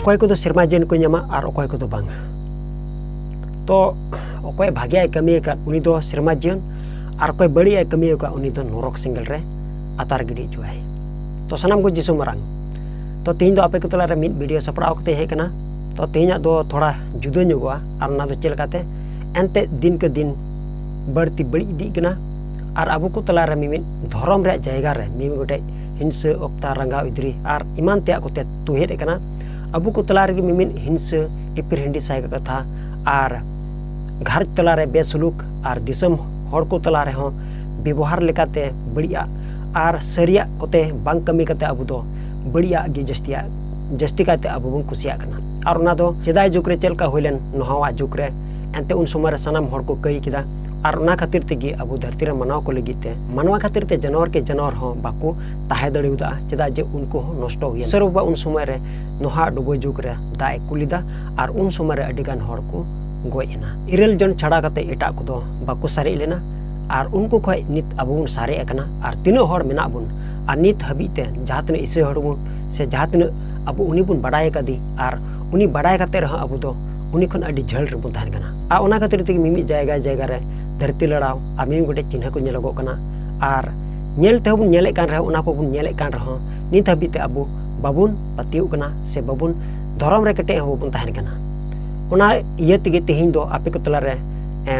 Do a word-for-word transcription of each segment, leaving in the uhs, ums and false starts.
ᱚᱠᱚᱭ ᱠᱚᱫᱚ ᱥᱮᱨᱢᱟ ᱡᱤᱭᱚᱱ ᱠᱚ ᱧᱟᱢᱟ ᱟᱨ ᱚᱠᱚᱭ ᱠᱚᱫᱚ ᱵᱟᱝᱟ᱾ ᱛᱚ ᱚᱠᱚᱭ ᱵᱷᱟᱜᱮᱭᱟᱜ ᱮ ᱠᱟᱹᱢᱤ ᱟᱠᱟᱫ, ᱩᱱᱤ ᱫᱚ ᱥᱮᱨᱢᱟ ᱡᱤᱭᱚᱱ, ᱟᱨ ᱚᱠᱚᱭ ᱵᱟᱹᱲᱤᱡᱟᱜ ᱮ ᱠᱟᱹᱢᱤ ᱟᱠᱟᱫ, ᱩᱱᱤ ᱫᱚ ᱱᱚᱨᱚᱠ ᱥᱮᱸᱜᱮᱞ ᱨᱮ ᱟᱛᱟᱨ ᱜᱤᱰᱤ ᱦᱚᱪᱚᱣᱟᱭ᱾ ᱛᱚ ᱥᱟᱱᱟᱢ ᱠᱚ ᱡᱤᱥᱩ ᱢᱟᱨᱟᱝ᱾ ᱛᱚ ᱛᱮᱦᱮᱧ ᱫᱚ ᱟᱯᱮ ᱠᱚ ᱛᱟᱞᱟᱨᱮ ᱢᱤᱫ ᱵᱷᱤᱰᱤᱭᱳ ᱥᱟᱯᱲᱟᱣ ᱠᱟᱛᱮ ᱦᱮᱡ ᱠᱟᱱᱟ᱾ ᱛᱚ ᱛᱮᱦᱮᱧᱟᱜ ᱫᱚ ᱛᱷᱚᱲᱟ ᱡᱩᱫᱟᱹ ᱧᱚᱜᱚᱜᱼᱟ, ᱟᱨ ᱚᱱᱟ ᱫᱚ ᱪᱮᱫ ᱞᱮᱠᱟᱛᱮ? ᱮᱱᱛᱮᱫ ᱫᱤᱱ ᱠᱮ ᱫᱤᱱ ᱵᱟᱹᱲᱛᱤ ᱵᱟᱹᱲᱤᱡ ᱤᱫᱤᱜ ᱠᱟᱱᱟ, ᱟᱨ ᱟᱵᱚ ᱠᱚ ᱛᱟᱞᱟᱨᱮ ᱢᱤᱢᱤᱫ ᱫᱷᱚᱨᱚᱢ ᱨᱮᱭᱟᱜ ᱡᱟᱭᱜᱟ ᱨᱮ ᱢᱤᱢᱤᱫ ᱜᱚᱴᱮᱡ ᱦᱤᱝᱥᱟᱹ, ᱚᱠᱛᱟ, ᱨᱟᱸᱜᱟᱣ, ᱤᱫᱽᱨᱤ ᱟᱨ ᱮᱢᱟᱱ ᱛᱮᱭᱟᱜ ᱠᱚᱛᱮ ᱛᱩᱦᱮᱫ ᱠᱟᱱᱟ᱾ ᱟᱵᱚ ᱠᱚ ᱛᱟᱞᱟ ᱨᱮᱜᱮ ᱢᱤᱢᱤᱫ ᱦᱤᱝᱥᱟᱹ, ᱤᱯᱤᱨ ᱦᱤᱱᱰᱤ ᱥᱟᱭ ᱠᱟᱛᱷᱟ ᱟᱨ ᱜᱷᱟᱨᱚᱸᱡᱽ ᱛᱟᱞᱟ ᱨᱮ ᱵᱮᱥᱩᱞᱩᱠ ᱟᱨ ᱫᱤᱥᱚᱢ ᱦᱚᱲ ᱠᱚ ᱛᱟᱞᱟ ᱨᱮᱦᱚᱸ ᱵᱮᱵᱚᱦᱟᱨ ᱞᱮᱠᱟᱛᱮ ᱵᱟᱹᱲᱤᱡᱟᱜ ᱟᱨ ᱥᱟᱹᱨᱤᱭᱟᱜ ᱠᱚᱛᱮ ᱵᱟᱝ ᱠᱟᱹᱢᱤ ᱠᱟᱛᱮ ᱟᱵᱚ ᱫᱚ ᱵᱟᱹᱲᱤᱡᱟᱜ ᱜᱮ ᱡᱟᱹᱥᱛᱤᱭᱟᱜ, ᱡᱟᱹᱥᱛᱤ ᱠᱟᱭᱛᱮ ᱟᱵᱚ ᱵᱚᱱ ᱠᱩᱥᱤᱭᱟᱜ ᱠᱟᱱᱟ᱾ ᱟᱨ ᱚᱱᱟ ᱫᱚ ᱥᱮᱫᱟᱭ ᱡᱩᱜᱽ ᱨᱮ ᱪᱮᱫ ᱞᱮᱠᱟ ᱦᱩᱭ ᱞᱮᱱ, ᱱᱚᱣᱟᱣᱟᱜ ᱡᱩᱜᱽ ᱨᱮ ᱮᱱᱛᱮ ᱩᱱ ᱥᱚᱢᱚᱭ ᱨᱮ ᱥᱟᱱᱟᱢ ᱦᱚᱲ ᱠᱚ ᱠᱟᱹᱭ ᱠᱮᱫᱟ᱾ ᱟᱨ ᱚᱱᱟ ᱠᱷᱟᱹᱛᱤᱨ ᱛᱮᱜᱮ ᱟᱵᱚ ᱫᱷᱟᱹᱨᱛᱤ ᱨᱮ ᱢᱟᱱᱣᱟ ᱠᱚ ᱞᱟᱹᱜᱤᱫ ᱛᱮ, ᱢᱟᱱᱣᱟ ᱠᱷᱟᱹᱛᱤᱨ ᱛᱮ ᱡᱟᱱᱣᱟᱨ ᱠᱮ ᱡᱟᱱᱣᱟᱨ ᱦᱚᱸ ᱵᱟᱠᱚ ᱛᱟᱦᱮᱸ ᱫᱟᱲᱮᱭᱟᱫᱟ, ᱪᱮᱫᱟᱜ ᱡᱮ ᱩᱱᱠᱩ ᱦᱚᱸ ᱱᱚᱥᱴᱚ ᱦᱩᱭᱮᱱ᱾ ᱤᱥᱚᱨ ᱵᱟᱵᱟ ᱩᱱ ᱥᱚᱢᱚᱭ ᱨᱮ ᱱᱚᱦᱟ ᱰᱩᱵᱟᱹ ᱡᱩᱜᱽ ᱨᱮ ᱫᱟᱜ ᱮ ᱠᱩᱞ ᱞᱮᱫᱟ, ᱟᱨ ᱩᱱ ᱥᱚᱢᱚᱭ ᱨᱮ ᱟᱹᱰᱤ ᱜᱟᱱ ᱦᱚᱲ ᱠᱚ ᱜᱚᱡ ᱮᱱᱟ᱾ ᱤᱨᱟᱹᱞ ᱡᱚᱱ ᱪᱷᱟᱲᱟ ᱠᱟᱛᱮ ᱮᱴᱟᱜ ᱠᱚᱫᱚ ᱵᱟᱠᱚ ᱥᱟᱨᱮᱡ ᱞᱮᱱᱟ᱾ ᱟᱨ ᱩᱱᱠᱩ ᱠᱷᱚᱡ ᱱᱤᱛ ᱟᱵᱚ ᱵᱚᱱ ᱥᱟᱨᱮᱡ ᱟᱠᱟᱱᱟ, ᱟᱨ ᱛᱤᱱᱟᱹᱜ ᱦᱚᱲ ᱢᱮᱱᱟᱜ ᱵᱚᱱ, ᱟᱨ ᱱᱤᱛ ᱦᱟᱹᱵᱤᱡ ᱛᱮ ᱡᱟᱦᱟᱸ ᱛᱤᱱᱟᱹᱜ ᱤᱥᱟᱹᱭ ᱦᱚᱲ ᱵᱚᱱ, ᱥᱮ ᱡᱟᱦᱟᱸ ᱛᱤᱱᱟᱹᱜ ᱟᱵᱚ ᱩᱱᱤ ᱵᱚᱱ ᱵᱟᱰᱟᱭ ᱟᱠᱟᱫᱮ, ᱟᱨ ᱩᱱᱤ ᱵᱟᱰᱟᱭ ᱠᱟᱛᱮ ᱨᱮᱦᱚᱸ ᱟᱵᱚ ᱫᱚ ᱩᱱᱤ ᱠᱷᱚᱱ ᱟᱹᱰᱤ ᱡᱷᱟᱹᱞ ᱨᱮᱵᱚᱱ ᱛᱟᱦᱮᱱ ᱠᱟᱱᱟ᱾ ᱟᱨ ᱚᱱᱟ ᱠᱷᱟᱹᱛᱤᱨ ᱛᱮᱜᱮ ᱢᱤᱢᱤᱫ ᱡᱟᱭᱜᱟ ᱡᱟᱭᱜᱟ ᱨᱮ ᱫᱷᱟᱹᱨᱛᱤ ᱞᱟᱲᱟᱣ ᱟᱨ ᱢᱤᱢᱤᱫ ᱜᱚᱴᱮᱡ ᱪᱤᱱᱦᱟᱹ ᱠᱚ ᱧᱮᱞᱚᱜᱚᱜ ᱠᱟᱱᱟ᱾ ᱟᱨ ᱧᱮᱞ ᱛᱮᱦᱚᱸ ᱵᱚᱱ ᱧᱮᱞᱮᱫ ᱠᱟᱱ ᱨᱮᱦᱚᱸ, ᱚᱱᱟ ᱠᱚᱵᱚᱱ ᱧᱮᱞᱮᱫ ᱠᱟᱱ ᱨᱮᱦᱚᱸ, ᱱᱤᱛ ᱦᱟᱹᱵᱤᱡ ᱛᱮ ᱟᱵᱚ ᱵᱟᱵᱚᱱ ᱯᱟᱹᱛᱭᱟᱹᱣ ᱠᱟᱱᱟ, ᱥᱮ ᱵᱟᱵᱚᱱ, ᱫᱷᱚᱨᱚᱢ ᱨᱮ ᱠᱮᱴᱮᱡ ᱦᱚᱸ ᱵᱟᱵᱚᱱ ᱛᱟᱦᱮᱱ ᱠᱟᱱᱟ᱾ ᱚᱱᱟ ᱤᱭᱟᱹ ᱛᱮᱜᱮ ᱛᱮᱦᱮᱧ ᱫᱚ ᱟᱯᱮ ᱠᱚ ᱛᱟᱞᱟᱨᱮ, ᱮ,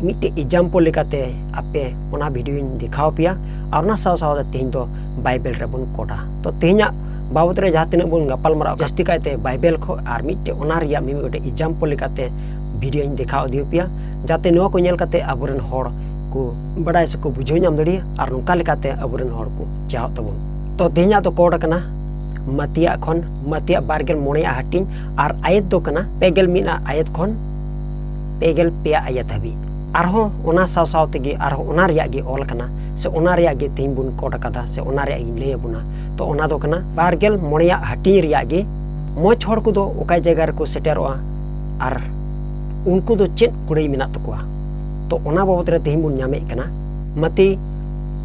ᱢᱤᱫᱴᱮᱡ example ᱞᱮᱠᱟᱛᱮ ᱟᱯᱮ ᱚᱱᱟ ᱵᱷᱤᱰᱤᱭᱳᱧ ᱫᱮᱠᱷᱟᱣ ᱯᱮᱭᱟ᱾ ᱟᱨ ᱚᱱᱟ ᱥᱟᱶ ᱥᱟᱶᱛᱮ ᱛᱮᱦᱮᱧ ᱫᱚ ᱵᱟᱭᱵᱮᱞ ᱨᱮᱵᱚᱱ ᱠᱚᱰᱟ᱾ ᱛᱚ ᱛᱮᱦᱮᱧᱟᱜ ᱵᱟᱵᱚᱫ ᱨᱮ ᱡᱟᱦᱟᱸ ᱛᱤᱱᱟᱹᱜ ᱵᱚᱱ ᱜᱟᱯᱟᱞ ᱢᱟᱨᱟᱣ, ᱡᱟᱹᱥᱛᱤ ᱠᱟᱭᱛᱮ ᱵᱟᱭᱵᱮᱞ ᱠᱷᱚᱱ, ᱟᱨ ᱢᱤᱫᱴᱮᱡ ᱚᱱᱟ ᱨᱮᱭᱟᱜ ᱢᱤᱢᱤᱫ ᱜᱚᱴᱮᱡ example ᱞᱮᱠᱟᱛᱮ ᱵᱷᱤᱰᱤᱭᱳᱧ ᱫᱮᱠᱷᱟᱣ ᱤᱫᱤ ᱯᱮᱭᱟ, ᱡᱟᱛᱮ ᱱᱚᱣᱟ ᱠᱚ ᱧᱮᱞ ᱠᱟᱛᱮ ᱟᱵᱚᱨᱮᱱ ᱦᱚᱲ ᱠᱚ ᱵᱟᱰᱟᱭ ᱥᱮᱠᱚ ᱵᱩᱡᱷᱟᱹᱣ ᱧᱟᱢ ᱫᱟᱲᱮᱭᱟᱜᱼᱟ, ᱟᱨ ᱱᱚᱝᱠᱟ ᱞᱮᱠᱟᱛᱮ ᱟᱵᱚᱨᱮᱱ ᱦᱚᱲ ᱠᱚ ᱪᱟᱦᱚᱜ ᱛᱟᱵᱚᱱ᱾ ᱛᱚ ᱛᱮᱦᱮᱧᱟᱜ ᱫᱚ ᱠᱚᱰ ᱠᱟᱱᱟ ᱢᱟᱛᱤᱭᱟᱜ ᱠᱷᱚᱱ, ᱢᱟᱛᱤᱭᱟᱜ ᱵᱟᱨᱜᱮᱞ ᱢᱚᱬᱮᱭᱟᱜ ᱦᱟᱹᱴᱤᱧ, ᱟᱨ ᱟᱭᱮᱛ ᱫᱚ ᱠᱟᱱᱟ ᱯᱮᱜᱮᱞ ᱢᱤᱫ ᱟᱜ ᱟᱭᱮᱛ ᱠᱷᱚᱱ ᱯᱮᱜᱮᱞ ᱯᱮᱭᱟ ᱟᱭᱮᱛ ᱦᱟᱹᱵᱤᱡ᱾ ᱟᱨᱦᱚᱸ ᱚᱱᱟ ᱥᱟᱶ ᱥᱟᱶ ᱛᱮᱜᱮ ᱟᱨᱦᱚᱸ ᱚᱱᱟ ᱨᱮᱭᱟᱜ ᱜᱮ ᱚᱞ ᱠᱟᱱᱟ, ᱥᱮ ᱚᱱᱟ ᱨᱮᱭᱟᱜ ᱜᱮ ᱛᱮᱦᱮᱧ ᱵᱚᱱ ᱠᱚᱰ ᱟᱠᱟᱫᱟ, ᱥᱮ ᱚᱱᱟ ᱨᱮᱭᱟᱜ ᱤᱧ ᱞᱟᱹᱭ ᱟᱵᱚᱱᱟ᱾ ᱛᱚ ᱚᱱᱟ ᱫᱚ ᱠᱟᱱᱟ ᱵᱟᱨᱜᱮᱞ ᱢᱚᱬᱮᱭᱟᱜ ᱦᱟᱹᱴᱤᱧ ᱨᱮᱭᱟᱜ ᱜᱮ, ᱢᱚᱡᱽ ᱦᱚᱲ ᱠᱚᱫᱚ ᱚᱠᱟ ᱡᱟᱭᱜᱟ ᱨᱮᱠᱚ ᱥᱮᱴᱮᱨᱚᱜᱼᱟ ᱟᱨ ᱩᱱᱠᱩ ᱫᱚ ᱪᱮᱫ ᱠᱩᱲᱟᱹᱭ ᱢᱮᱱᱟᱜ ᱛᱟᱠᱚᱣᱟ᱾ ᱛᱚ ᱚᱱᱟ ᱵᱟᱵᱚᱫ ᱨᱮ ᱛᱮᱦᱮᱧ ᱵᱚᱱ ᱧᱟᱢᱮᱫ ᱠᱟᱱᱟ ᱢᱟᱛᱤ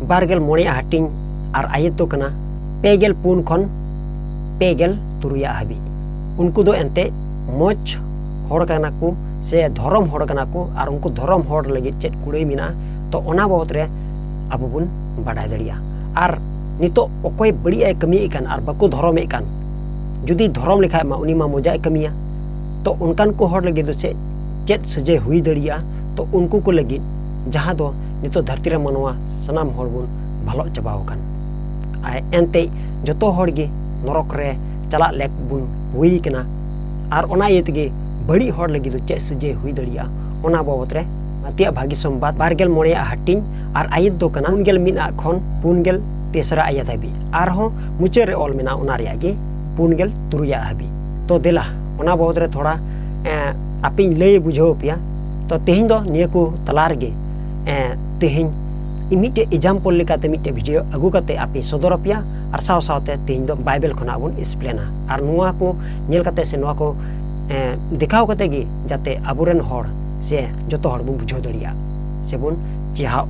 ᱵᱟᱨᱜᱮᱞ ᱢᱚᱬᱮᱭᱟᱜ ᱦᱟᱹᱴᱤᱧ, ᱟᱨ ᱟᱭᱮᱛ ᱫᱚ ᱠᱟᱱᱟ ᱯᱮᱜᱮᱞ ᱯᱩᱱ ᱠᱷᱚᱱ ᱯᱮᱜᱮᱞ ᱛᱩᱨᱩᱭᱟᱜ ᱦᱟᱹᱵᱤᱡ᱾ ᱩᱱᱠᱩ ᱫᱚ ᱮᱱᱛᱮ ᱢᱚᱡᱽ ᱦᱚᱲ ᱠᱟᱱᱟ ᱠᱚ ᱥᱮ ᱫᱷᱚᱨᱚᱢ ᱦᱚᱲ ᱠᱟᱱᱟ ᱠᱚ, ᱟᱨ ᱩᱱᱠᱩ ᱫᱷᱚᱨᱚᱢ ᱦᱚᱲ ᱞᱟᱹᱜᱤᱫ ᱪᱮᱫ ᱠᱩᱲᱟᱹᱭ ᱢᱮᱱᱟᱜᱼᱟ, ᱛᱚ ᱚᱱᱟ ᱵᱟᱵᱚᱫ ᱨᱮ ᱟᱵᱚ ᱵᱚᱱ ᱵᱟᱰᱟᱭ ᱫᱟᱲᱮᱭᱟᱜᱼᱟ᱾ ᱟᱨ ᱱᱤᱛᱚᱜ ᱚᱠᱚᱭ ᱵᱟᱹᱲᱤᱡ ᱮ ᱠᱟᱹᱢᱤᱭᱮᱫ ᱠᱟᱱ ᱟᱨ ᱵᱟᱠᱚ ᱫᱷᱚᱨᱚᱢᱮᱫ ᱠᱟᱱ, ᱡᱩᱫᱤ ᱫᱷᱚᱨᱚᱢ ᱞᱮᱠᱷᱟᱡ ᱢᱟ ᱩᱱᱤ ᱢᱟ ᱢᱚᱡᱟᱜ ᱮ ᱠᱟᱹᱢᱤᱭᱟ, ᱛᱚ ᱚᱱᱠᱟᱱ ᱠᱚ ᱦᱚᱲ ᱞᱟᱹᱜᱤᱫ ᱫᱚ ᱪᱮᱫ, ᱪᱮᱫ ᱥᱟᱹᱡᱟᱹᱭ ᱦᱩᱭ ᱫᱟᱲᱮᱭᱟᱜᱼᱟ, ᱛᱚ ᱩᱱᱠᱩ ᱠᱚ ᱞᱟᱹᱜᱤᱫ ᱡᱟᱦᱟᱸ ᱫᱚ ᱱᱤᱛᱚᱜ ᱫᱷᱟᱹᱨᱛᱤ ᱨᱮ ᱢᱟᱱᱣᱟ ᱥᱟᱱᱟᱢ ᱦᱚᱲ ᱵᱚᱱ ᱵᱷᱟᱞᱚᱜ ᱪᱟᱵᱟᱣ ᱟᱠᱟᱱ᱾ ᱟᱨ ᱮᱱᱛᱮᱡ ᱡᱚᱛᱚ ᱦᱚᱲ ᱜᱮ ᱱᱚᱨᱚᱠ ᱨᱮ ᱪᱟᱞᱟᱜ ᱞᱮᱠ ᱵᱚᱱ ᱦᱩᱭ ᱠᱟᱱᱟ᱾ ᱟᱨ ᱚᱱᱟ ᱤᱭᱟᱹ ᱛᱮᱜᱮ ᱵᱟᱹᱲᱤᱡ ᱦᱚᱲ ᱞᱟᱹᱜᱤᱫ ᱫᱚ ᱪᱮᱫ ᱥᱟᱹᱡᱟᱹᱭ ᱦᱩᱭ ᱫᱟᱲᱮᱭᱟᱜᱼᱟ, ᱚᱱᱟ ᱵᱟᱵᱚᱛ ᱨᱮ ᱢᱟᱛᱤᱭᱟᱜ ᱵᱷᱟᱹᱜᱤ ᱥᱚᱢᱵᱟᱫ ᱵᱟᱨ ᱜᱮᱞ ᱢᱚᱬᱮᱭᱟᱜ ᱦᱟᱹᱴᱤᱧ ᱟᱨ ᱟᱭᱟᱛ ᱫᱚ ᱠᱟᱱᱟ ᱯᱩᱱ ᱜᱮᱞ ᱢᱤᱫ ᱟᱜ ᱠᱷᱚᱱ ᱯᱩᱱ ᱜᱮᱞ ᱛᱮᱥᱨᱟ ᱟᱭᱟᱛ ᱦᱟᱹᱵᱤᱡ᱾ ᱟᱨᱦᱚᱸ ᱢᱩᱪᱟᱹᱫ ᱨᱮ ᱚᱞ ᱢᱮᱱᱟᱜᱼᱟ ᱚᱱᱟ ᱨᱮᱭᱟᱜ ᱜᱮ ᱯᱩᱱ ᱜᱮᱞ ᱛᱩᱨᱩᱭᱟᱜ ᱦᱟᱹᱵᱤᱡ᱾ ᱛᱚ ᱫᱮᱞᱟ, ᱚᱱᱟ ᱵᱟᱵᱚᱛ ᱨᱮ ᱛᱷᱚᱲᱟ, ᱮᱸ, ᱟᱯᱮᱧ ᱞᱟᱹᱭ ᱵᱩᱡᱷᱟᱹᱣ ᱟᱯᱮᱭᱟ᱾ ᱛᱚ ᱛᱮᱦᱮᱧ ᱫᱚ ᱱᱤᱭᱟᱹ ᱠᱚ ᱛᱟᱞᱟ ᱨᱮᱜᱮ, ᱮᱸ, ᱛᱮᱦᱮᱧ ᱢᱤᱫᱴᱮᱡ example ᱞᱮᱠᱟᱛᱮ ᱢᱤᱫᱴᱮᱡ video ᱟᱹᱜᱩ ᱠᱟᱛᱮ ᱟᱯᱮᱧ ᱥᱚᱫᱚᱨ ᱟᱯᱮᱭᱟ, ᱟᱨ ᱥᱟᱶ ᱥᱟᱶᱛᱮ ᱛᱮᱦᱮᱧ ᱫᱚ Bible ᱠᱷᱚᱱᱟᱜ ᱵᱚᱱ explain ᱟ᱾ ᱟᱨ ᱱᱚᱣᱟ ᱠᱚ ᱧᱮᱞ ᱠᱟᱛᱮ ᱥᱮ ᱱᱚᱣᱟ ᱠᱚ, ᱮᱸ, ᱫᱮᱠᱷᱟᱣ ᱠᱟᱛᱮ ᱜᱮ ᱡᱟᱛᱮ ᱟᱵᱚᱨᱮᱱ ᱦᱚᱲ ᱥᱮ ᱡᱚᱛᱚ ᱦᱚᱲ ᱵᱚᱱ ᱵᱩᱡᱷᱟᱹᱣ ᱫᱟᱲᱮᱭᱟᱜ ᱥᱮᱵᱚᱱ ᱪᱮᱦᱟᱣ᱾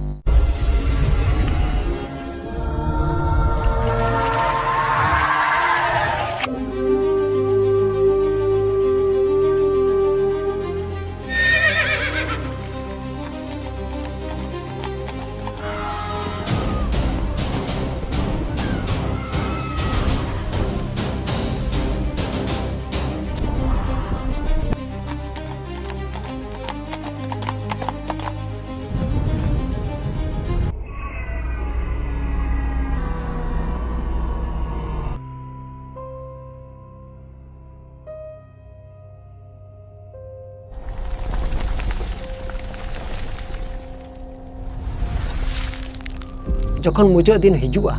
ᱡᱚᱠᱷᱚᱱ ᱢᱩᱪᱟᱹᱫ ᱫᱤᱱ ᱦᱤᱡᱩᱜᱼᱟ,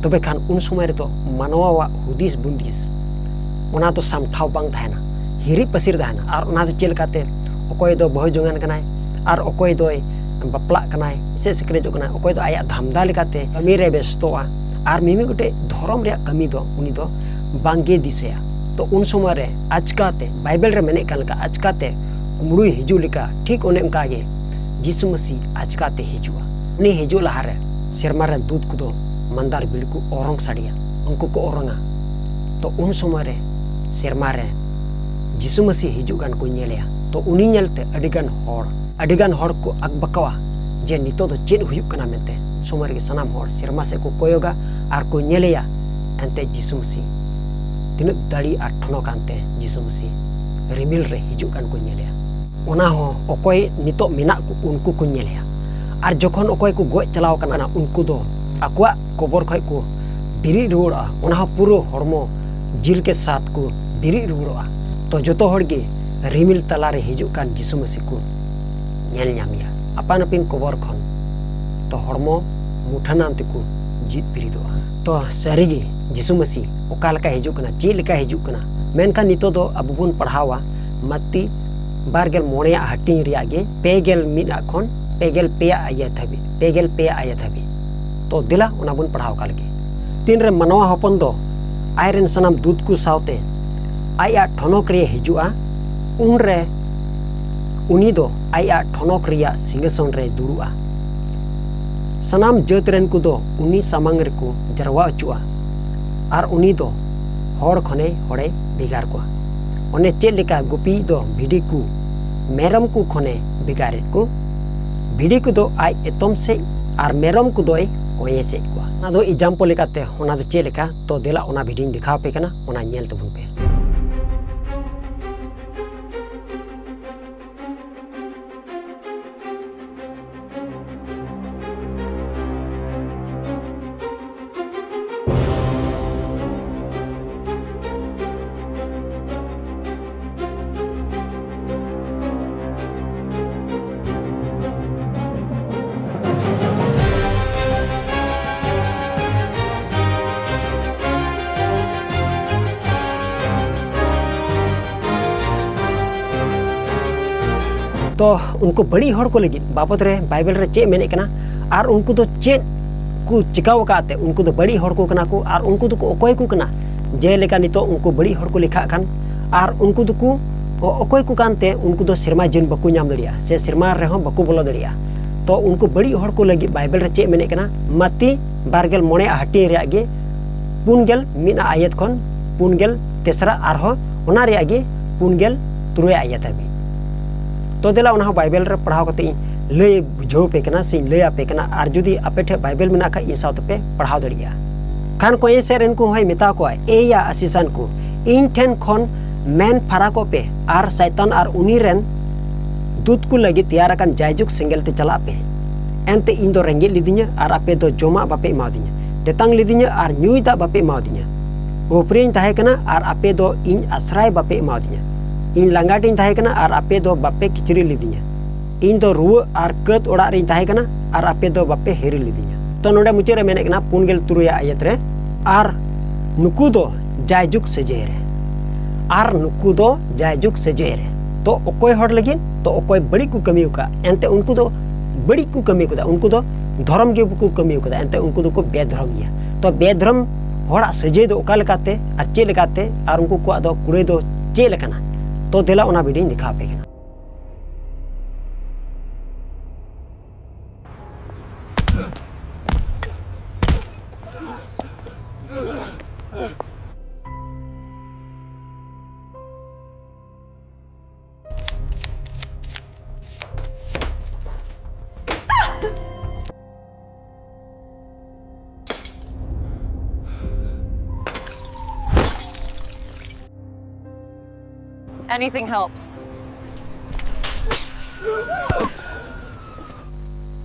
ᱛᱚᱵᱮ ᱠᱷᱟᱱ ᱩᱱ ᱥᱚᱢᱚᱭ ᱨᱮᱫᱚ ᱢᱟᱱᱣᱟᱣᱟᱜ ᱦᱩᱫᱤᱥ ᱵᱩᱸᱫᱤᱥ ᱚᱱᱟ ᱫᱚ ᱥᱟᱢᱴᱷᱟᱣ ᱵᱟᱝ ᱛᱟᱦᱮᱱᱟ, ᱦᱤᱨᱤᱡ ᱯᱟᱹᱥᱤᱨ ᱛᱟᱦᱮᱱᱟ᱾ ᱟᱨ ᱚᱱᱟ ᱫᱚ ᱪᱮᱫ ᱞᱮᱠᱟᱛᱮ ᱚᱠᱚᱭ ᱫᱚ ᱵᱟᱹᱦᱩ ᱡᱚᱝᱟᱱ ᱠᱟᱱᱟᱭ ᱟᱨ ᱚᱠᱚᱭ ᱫᱚᱭ ᱵᱟᱯᱞᱟᱜ ᱠᱟᱱᱟᱭ ᱥᱮ ᱥᱤᱠᱲᱤᱡᱚᱜ ᱠᱟᱱᱟᱭ, ᱚᱠᱚᱭ ᱫᱚ ᱟᱭᱟᱜ ᱫᱷᱟᱱᱫᱟ ᱞᱮᱠᱟᱛᱮ ᱠᱟᱹᱢᱤ ᱨᱮ ᱵᱮᱥᱛᱚᱜᱼᱟ, ᱟᱨ ᱢᱤᱢᱤᱫ ᱜᱚᱴᱮᱡ ᱫᱷᱚᱨᱚᱢ ᱨᱮᱭᱟᱜ ᱠᱟᱹᱢᱤ ᱫᱚ ᱩᱱᱤ ᱫᱚ ᱵᱟᱝᱜᱮ ᱫᱤᱥᱟᱹᱭᱟ᱾ ᱛᱚ ᱩᱱ ᱥᱚᱢᱚᱭ ᱨᱮ ᱟᱪᱠᱟᱛᱮ, ᱵᱟᱭᱵᱮᱞ ᱨᱮ ᱢᱮᱱᱮᱫ ᱠᱟᱱ ᱞᱮᱠᱟ, ᱟᱪᱠᱟᱛᱮ ᱠᱩᱢᱲᱩᱭ ᱦᱤᱡᱩᱜ ᱞᱮᱠᱟ, ᱴᱷᱤᱠ ᱚᱱᱮ ᱚᱱᱠᱟ ᱜᱮ ᱡᱤᱥᱩ ᱢᱟᱹᱥᱤ ᱟᱪᱠᱟᱛᱮ ᱦᱤᱡᱩᱜᱼᱟ᱾ ᱩᱱᱤ ᱦᱤᱡᱩᱜ ᱞᱟᱦᱟᱨᱮ ᱥᱮᱨᱢᱟ ᱨᱮᱱ ᱫᱩᱛ ᱠᱚᱫᱚ ᱢᱟᱱᱫᱟᱨ ᱵᱤᱲ ᱠᱚ ᱚᱨᱚᱝ ᱥᱟᱰᱮᱭᱟ, ᱩᱱᱠᱩ ᱠᱚ ᱚᱨᱚᱝᱟ᱾ ᱛᱚ ᱩᱱ ᱥᱚᱢᱚᱭ ᱨᱮ ᱥᱮᱨᱢᱟ ᱨᱮ ᱡᱤᱥᱩ ᱢᱟᱹᱥᱤ ᱦᱤᱡᱩᱜ ᱠᱟᱱ ᱠᱚ ᱧᱮᱞᱮᱭᱟ᱾ ᱛᱚ ᱩᱱᱤ ᱧᱮᱞᱛᱮ ᱟᱹᱰᱤᱜᱟᱱ ᱦᱚᱲ, ᱟᱹᱰᱤᱜᱟᱱ ᱦᱚᱲ ᱠᱚ ᱟᱠᱵᱟᱠᱟᱣᱟ ᱡᱮ ᱱᱤᱛᱚᱜ ᱫᱚ ᱪᱮᱫ ᱦᱩᱭᱩᱜ ᱠᱟᱱᱟ ᱢᱮᱱᱛᱮ᱾ ᱥᱚᱢᱚᱭ ᱨᱮᱜᱮ ᱥᱟᱱᱟᱢ ᱦᱚᱲ ᱥᱮᱨᱢᱟ ᱥᱮᱫ ᱠᱚ ᱠᱚᱭᱚᱜᱟ ᱟᱨ ᱠᱚ ᱧᱮᱞᱮᱭᱟ᱾ ᱮᱱᱛᱮ ᱡᱤᱥᱩ ᱢᱟᱹᱥᱤ ᱛᱤᱱᱟᱹᱜ ᱫᱟᱲᱮ ᱟᱨ ᱴᱷᱚᱱᱚᱠ ᱟᱱᱛᱮ ᱡᱤᱥᱩ ᱢᱟᱹᱥᱤ ᱨᱤᱢᱤᱞ ᱨᱮ ᱦᱤᱡᱩᱜ ᱠᱟᱱ ᱠᱚ ᱧᱮᱞᱮᱭᱟ᱾ ᱚᱱᱟ ᱦᱚᱸ ᱚᱠᱚᱭ ᱱᱤᱛᱚᱜ ᱢᱮᱱᱟᱜ ᱠᱚ ᱩᱱᱠᱩ ᱠᱚ ᱧᱮᱞᱮᱭᱟ᱾ ᱟᱨ ᱡᱚᱠᱷᱚᱱ ᱚᱠᱚᱭ ᱠᱚ ᱜᱚᱡ ᱪᱟᱞᱟᱣ ᱠᱟᱱᱟ ᱩᱱᱠᱩ ᱫᱚ ᱟᱠᱚᱣᱟᱜ ᱠᱚᱵᱚᱨ ᱠᱷᱚᱡ ᱠᱚ ᱵᱮᱨᱮᱫ ᱨᱩᱣᱟᱹᱲᱚᱜᱼᱟ᱾ ᱚᱱᱟ ᱦᱚᱸ ᱯᱩᱨᱟᱹ ᱦᱚᱲᱢᱚ ᱡᱤᱞ ᱠᱮ ᱥᱟᱛ ᱠᱚ ᱵᱮᱨᱮᱫ ᱨᱩᱣᱟᱹᱲᱚᱜᱼᱟ᱾ ᱛᱚ ᱡᱚᱛᱚ ᱦᱚᱲ ᱜᱮ ᱨᱤᱢᱤᱞ ᱛᱟᱞᱟᱨᱮ ᱦᱤᱡᱩᱜ ᱠᱟᱱ ᱡᱤᱥᱩ ᱢᱟᱹᱥᱤ ᱠᱚ ᱧᱮᱞ ᱧᱟᱢᱮᱭᱟ᱾ ᱟᱯᱟᱱ ᱟᱹᱯᱤᱱ ᱠᱚᱵᱚᱨ ᱠᱷᱚᱱ ᱛᱚ ᱦᱚᱲᱢᱚ ᱢᱩᱴᱷᱟᱹᱱᱟᱱ ᱛᱮᱠᱚ ᱡᱤᱫ ᱵᱮᱨᱮᱫᱚᱜᱼᱟ᱾ ᱛᱚ ᱥᱟᱹᱨᱤᱜᱮ ᱡᱤᱥᱩ ᱢᱟᱹᱥᱤ ᱚᱠᱟ ᱞᱮᱠᱟ ᱦᱤᱡᱩᱜ ᱠᱟᱱᱟ, ᱪᱮᱫ ᱞᱮᱠᱟ ᱦᱤᱡᱩᱜ ᱠᱟᱱᱟ? ᱢᱮᱱᱠᱷᱟᱱ ᱱᱤᱛᱚᱜ ᱫᱚ ᱟᱵᱚ ᱵᱚᱱ ᱯᱟᱲᱦᱟᱣᱟ ᱢᱟᱛᱤ ᱵᱟᱨ ᱜᱮᱞ ᱢᱚᱬᱮᱭᱟᱜ ᱦᱟᱹᱴᱤᱧ ᱨᱮᱭᱟᱜ ᱜᱮ ᱯᱮ ᱜᱮᱞ ᱢᱤᱫ ᱟᱜ ᱠᱷᱚᱱ ᱯᱮ ᱜᱮᱞ ᱯᱮ ᱟᱜ ᱟᱭᱟᱛ ᱦᱟᱹᱵᱤᱡ, ᱯᱮ ᱜᱮᱞ ᱯᱮ ᱟᱜ ᱟᱭᱟᱛ ᱦᱟᱹᱵᱤᱡ᱾ ᱛᱚ ᱫᱮᱞᱟ ᱚᱱᱟ ᱵᱚᱱ ᱯᱟᱲᱦᱟᱣ ᱠᱟᱜ ᱞᱮᱜᱮ᱾ ᱛᱤᱱᱨᱮ ᱢᱟᱱᱣᱟ ᱦᱚᱯᱚᱱ ᱫᱚ ᱟᱡ ᱨᱮᱱ ᱥᱟᱱᱟᱢ ᱫᱩᱛ ᱠᱚ ᱥᱟᱶᱛᱮ ᱟᱡᱟᱜ ᱴᱷᱚᱱᱚᱠ ᱨᱮ ᱦᱤᱡᱩᱜᱼᱟ, ᱩᱱᱨᱮ ᱩᱱᱤ ᱫᱚ ᱟᱡᱟᱜ ᱴᱷᱚᱱᱚᱠ ᱨᱮᱭᱟᱜ ᱥᱤᱝᱦᱟᱥᱚᱱ ᱨᱮ ᱫᱩᱲᱩᱵᱼᱟ᱾ ᱥᱟᱱᱟᱢ ᱡᱟᱹᱛ ᱨᱮᱱ ᱠᱚᱫᱚ ᱩᱱᱤ ᱥᱟᱢᱟᱝ ᱨᱮᱠᱚ ᱡᱟᱨᱣᱟ ᱦᱚᱪᱚᱜᱼᱟ, ᱟᱨ ᱩᱱᱤ ᱫᱚ ᱦᱚᱲ ᱠᱷᱚᱱᱮ ᱦᱚᱲᱮ ᱵᱷᱮᱜᱟᱨ ᱠᱚᱣᱟ᱾ ᱚᱱᱮ ᱪᱮᱫ ᱞᱮᱠᱟ ᱜᱩᱯᱤᱭᱤᱡ ᱫᱚ ᱵᱷᱤᱰᱤ ᱠᱚ ᱢᱮᱨᱚᱢ ᱠᱚ ᱠᱷᱚᱱᱮ ᱵᱷᱮᱜᱟᱨᱮᱫ ᱠᱚ, ᱵᱷᱤᱰᱤ ᱠᱚᱫᱚ ᱟᱡ ᱮᱛᱚᱢ ᱥᱮᱫ ᱟᱨ ᱢᱮᱨᱚᱢ ᱠᱚᱫᱚᱭ ᱠᱚᱧᱮ ᱥᱮᱫ ᱠᱚᱣᱟ᱾ ᱚᱱᱟ ᱫᱚ example ᱞᱮᱠᱟᱛᱮ ᱚᱱᱟ ᱫᱚ ᱪᱮᱫ ᱞᱮᱠᱟ? ᱛᱚ ᱫᱮᱞᱟ ᱚᱱᱟ ᱵᱷᱤᱰᱤᱭᱳᱧ ᱫᱮᱠᱷᱟᱣ ᱟᱯᱮ ᱠᱟᱱᱟ, ᱚᱱᱟ ᱧᱮᱞ ᱛᱟᱵᱚᱱ ᱯᱮ᱾ ᱛᱚ ᱩᱱᱠᱩ ᱵᱟᱹᱲᱤᱡ ᱦᱚᱲ ᱠᱚ ᱞᱟᱹᱜᱤᱫ ᱵᱟᱵᱚᱫ ᱨᱮ ᱵᱟᱭᱵᱮᱞ ᱨᱮ ᱪᱮᱫ ᱢᱮᱱᱮᱫ ᱠᱟᱱᱟ, ᱟᱨ ᱩᱱᱠᱩ ᱫᱚ ᱪᱮᱫ ᱠᱚ ᱪᱤᱠᱟᱹᱣ ᱟᱠᱟᱫ ᱛᱮ ᱩᱱᱠᱩ ᱫᱚ ᱵᱟᱹᱲᱤᱡ ᱦᱚᱲ ᱠᱚ ᱠᱟᱱᱟ ᱠᱚ, ᱟᱨ ᱩᱱᱠᱩ ᱫᱚᱠᱚ ᱚᱠᱚᱭ ᱠᱚ ᱠᱟᱱᱟ? ᱡᱮᱞᱮᱠᱟ ᱱᱤᱛᱚᱜ ᱩᱱᱠᱩ ᱵᱟᱹᱲᱤᱡ ᱦᱚᱲ ᱠᱚ ᱞᱮᱠᱷᱟᱜ ᱠᱟᱱ, ᱟᱨ ᱩᱱᱠᱩ ᱫᱚᱠᱚ ᱚ-, ᱚᱠᱚᱭ ᱠᱚ ᱠᱟᱱᱛᱮ ᱩᱱᱠᱩ ᱫᱚ ᱥᱮᱨᱢᱟ ᱡᱤᱭᱚᱱ ᱵᱟᱠᱚ ᱧᱟᱢ ᱫᱟᱲᱮᱭᱟᱜᱼᱟ, ᱥᱮ ᱥᱮᱨᱢᱟ ᱨᱮᱦᱚᱸ ᱵᱟᱠᱚ ᱵᱚᱞᱚ ᱫᱟᱲᱮᱭᱟᱜᱼᱟ᱾ ᱛᱚ ᱩᱱᱠᱩ ᱵᱟᱹᱲᱤᱡ ᱦᱚᱲ ᱠᱚ ᱞᱟᱹᱜᱤᱫ ᱵᱟᱭᱵᱮᱞ ᱨᱮ ᱪᱮᱫ ᱢᱮᱱᱮᱫ ᱠᱟᱱᱟ? ᱢᱟᱛᱤ ᱵᱟᱨ ᱜᱮᱞ ᱢᱚᱬᱮ ᱟᱜ ᱦᱟᱹᱴᱤᱧ ᱨᱮᱭᱟᱜ ᱜᱮ ᱯᱩᱱ ᱜᱮᱞ ᱢᱤᱫ ᱟᱜ ᱟᱭᱟᱛ ᱠᱷᱚᱱ ᱯᱩᱱ ᱜᱮᱞ ᱛᱮᱥᱨᱟ ᱟᱨᱦᱚᱸ ᱚᱱᱟ ᱨᱮᱭᱟᱜ ᱜᱮ ᱯᱩᱱ ᱜᱮᱞ ᱛᱩᱨᱩᱭ ᱟᱭᱟᱛ ᱦᱟᱹᱵᱤᱡ᱾ ᱛᱚ ᱫᱮᱞᱟ, ᱚᱱᱟ ᱦᱚᱸ ᱵᱟᱭᱵᱮᱞ ᱨᱮ ᱯᱟᱲᱦᱟᱣ ᱠᱟᱛᱮ ᱤᱧ ᱞᱟᱹᱭ ᱵᱩᱡᱷᱟᱹᱣ ᱟᱯᱮ ᱠᱟᱱᱟ ᱥᱮᱧ ᱞᱟᱹᱭ ᱟᱯᱮ ᱠᱟᱱᱟ᱾ ᱟᱨ ᱡᱩᱫᱤ ᱟᱯᱮ ᱴᱷᱮᱱ ᱵᱟᱭᱵᱮᱞ ᱢᱮᱱᱟᱜ ᱠᱷᱟᱡ, ᱤᱧ ᱥᱟᱶ ᱛᱮᱯᱮ ᱯᱟᱲᱦᱟᱣ ᱫᱟᱲᱮᱭᱟᱜᱼᱟ᱾ ᱠᱷᱟᱱ ᱠᱚᱭᱮ ᱥᱮᱫ ᱨᱮᱱ ᱠᱚ ᱦᱚᱸᱭ ᱢᱮᱛᱟ ᱠᱚᱣᱟ, ᱮᱭ ᱭᱟ ᱟᱥᱤᱥᱟᱱ ᱠᱚ, ᱤᱧ ᱴᱷᱮᱱ ᱠᱷᱚᱱ ᱢᱮᱱ ᱯᱷᱟᱨᱟᱠᱚᱜ ᱯᱮ ᱟᱨ ᱥᱟᱭᱛᱟᱱ ᱟᱨ ᱩᱱᱤ ᱨᱮᱱ ᱫᱩᱛ ᱠᱚ ᱞᱟᱹᱜᱤᱫ ᱛᱮᱭᱟᱨ ᱟᱠᱟᱱ ᱡᱟᱭᱡᱩᱜᱽ ᱥᱮᱸᱜᱮᱞ ᱛᱮ ᱪᱟᱞᱟᱜ ᱯᱮ᱾ ᱮᱱᱛᱮ ᱤᱧ ᱫᱚ ᱨᱮᱸᱜᱮᱡ ᱞᱤᱫᱤᱧᱟ ᱟᱨ ᱟᱯᱮ ᱫᱚ ᱡᱚᱢᱟᱜ ᱵᱟᱯᱮ ᱮᱢᱟᱣᱫᱤᱧᱟ, ᱛᱮᱛᱟᱝ ᱞᱤᱫᱤᱧᱟ ᱟᱨ ᱧᱩᱭ ᱫᱟᱜ ᱵᱟᱯᱮ ᱮᱢᱟᱣᱫᱤᱧᱟ, ᱩᱯᱨᱤᱧ ᱛᱟᱦᱮᱸ ᱠᱟᱱᱟ ᱟᱨ ᱟᱯᱮ ᱫᱚ ᱤᱧ ᱟᱥᱨᱟᱭ ᱵᱟᱯᱮ ᱮᱢᱟᱣᱫᱤᱧᱟ᱾ ᱤᱧ ᱞᱟᱸᱜᱟᱴ ᱤᱧ ᱛᱟᱦᱮᱸ ᱠᱟᱱᱟ ᱟᱨ ᱟᱯᱮ ᱫᱚ ᱵᱟᱯᱮ ᱠᱤᱪᱨᱤᱡ ᱞᱤᱫᱤᱧᱟ᱾ ᱤᱧ ᱫᱚ ᱨᱩᱣᱟᱹ ᱟᱨ ᱠᱟᱹᱛ ᱚᱲᱟᱜ ᱨᱤᱧ ᱛᱟᱦᱮᱸ ᱠᱟᱱᱟ ᱟᱨ ᱟᱯᱮ ᱫᱚ ᱵᱟᱯᱮ ᱦᱤᱨᱤ ᱞᱤᱫᱤᱧᱟ᱾ ᱛᱚ ᱱᱚᱰᱮ ᱢᱩᱪᱟᱹᱫ ᱨᱮ ᱢᱮᱱᱮᱫ ᱠᱟᱱᱟ ᱯᱩᱱ ᱜᱮᱞ ᱛᱩᱨᱩᱭ ᱟᱭᱟᱛ ᱨᱮ, ᱟᱨ ᱱᱩᱠᱩ ᱫᱚ ᱡᱟᱭᱡᱩᱜᱽ ᱥᱟᱹᱡᱟᱹᱭ ᱨᱮ, ᱟᱨ ᱱᱩᱠᱩ ᱫᱚ ᱡᱟᱭᱡᱩᱜᱽ ᱥᱟᱹᱡᱟᱹᱭ ᱨᱮ᱾ ᱛᱚ ᱚᱠᱚᱭ ᱦᱚᱲ ᱞᱟᱹᱜᱤᱫ? ᱛᱚ ᱚᱠᱚᱭ ᱵᱟᱹᱲᱤᱡ ᱠᱚ ᱠᱟᱹᱢᱤ ᱟᱠᱟᱫ, ᱮᱱᱛᱮ ᱩᱱᱠᱩ ᱫᱚ ᱵᱟᱹᱲᱤᱡ ᱠᱚ ᱠᱟᱹᱢᱤ ᱟᱠᱟᱫᱟ, ᱩᱱᱠᱩ ᱫᱚ ᱫᱷᱚᱨᱚᱢ ᱜᱮ ᱵᱟᱠᱚ ᱠᱟᱹᱢᱤ ᱟᱠᱟᱫᱟ, ᱮᱱᱛᱮ ᱩᱱᱠᱩ ᱫᱚᱠᱚ ᱵᱮᱫᱷᱚᱨᱚᱢ ᱜᱮᱭᱟ᱾ ᱛᱚ ᱵᱮᱫᱷᱚᱨᱚᱢ ᱦᱚᱲᱟᱜ ᱥᱟᱹᱡᱟᱹᱭ ᱫᱚ ᱚᱠᱟ ᱞᱮᱠᱟᱛᱮ ᱟᱨ ᱪᱮᱫ ᱞᱮᱠᱟᱛᱮ ᱟᱨ ᱩᱱᱠᱩ ᱠᱚᱣᱟᱜ ᱫᱚ ᱠᱩᱲᱟᱹᱭ ᱫᱚ ᱪᱮᱫ ᱞᱮᱠᱟᱱᱟ? ᱛᱚ ᱫᱮᱞᱟ, ᱚᱱᱟ ᱵᱷᱤᱰᱤᱭᱳᱧ ᱫᱮᱠᱷᱟᱣ ᱟᱯᱮ ᱠᱟᱱᱟ᱾ Anything helps.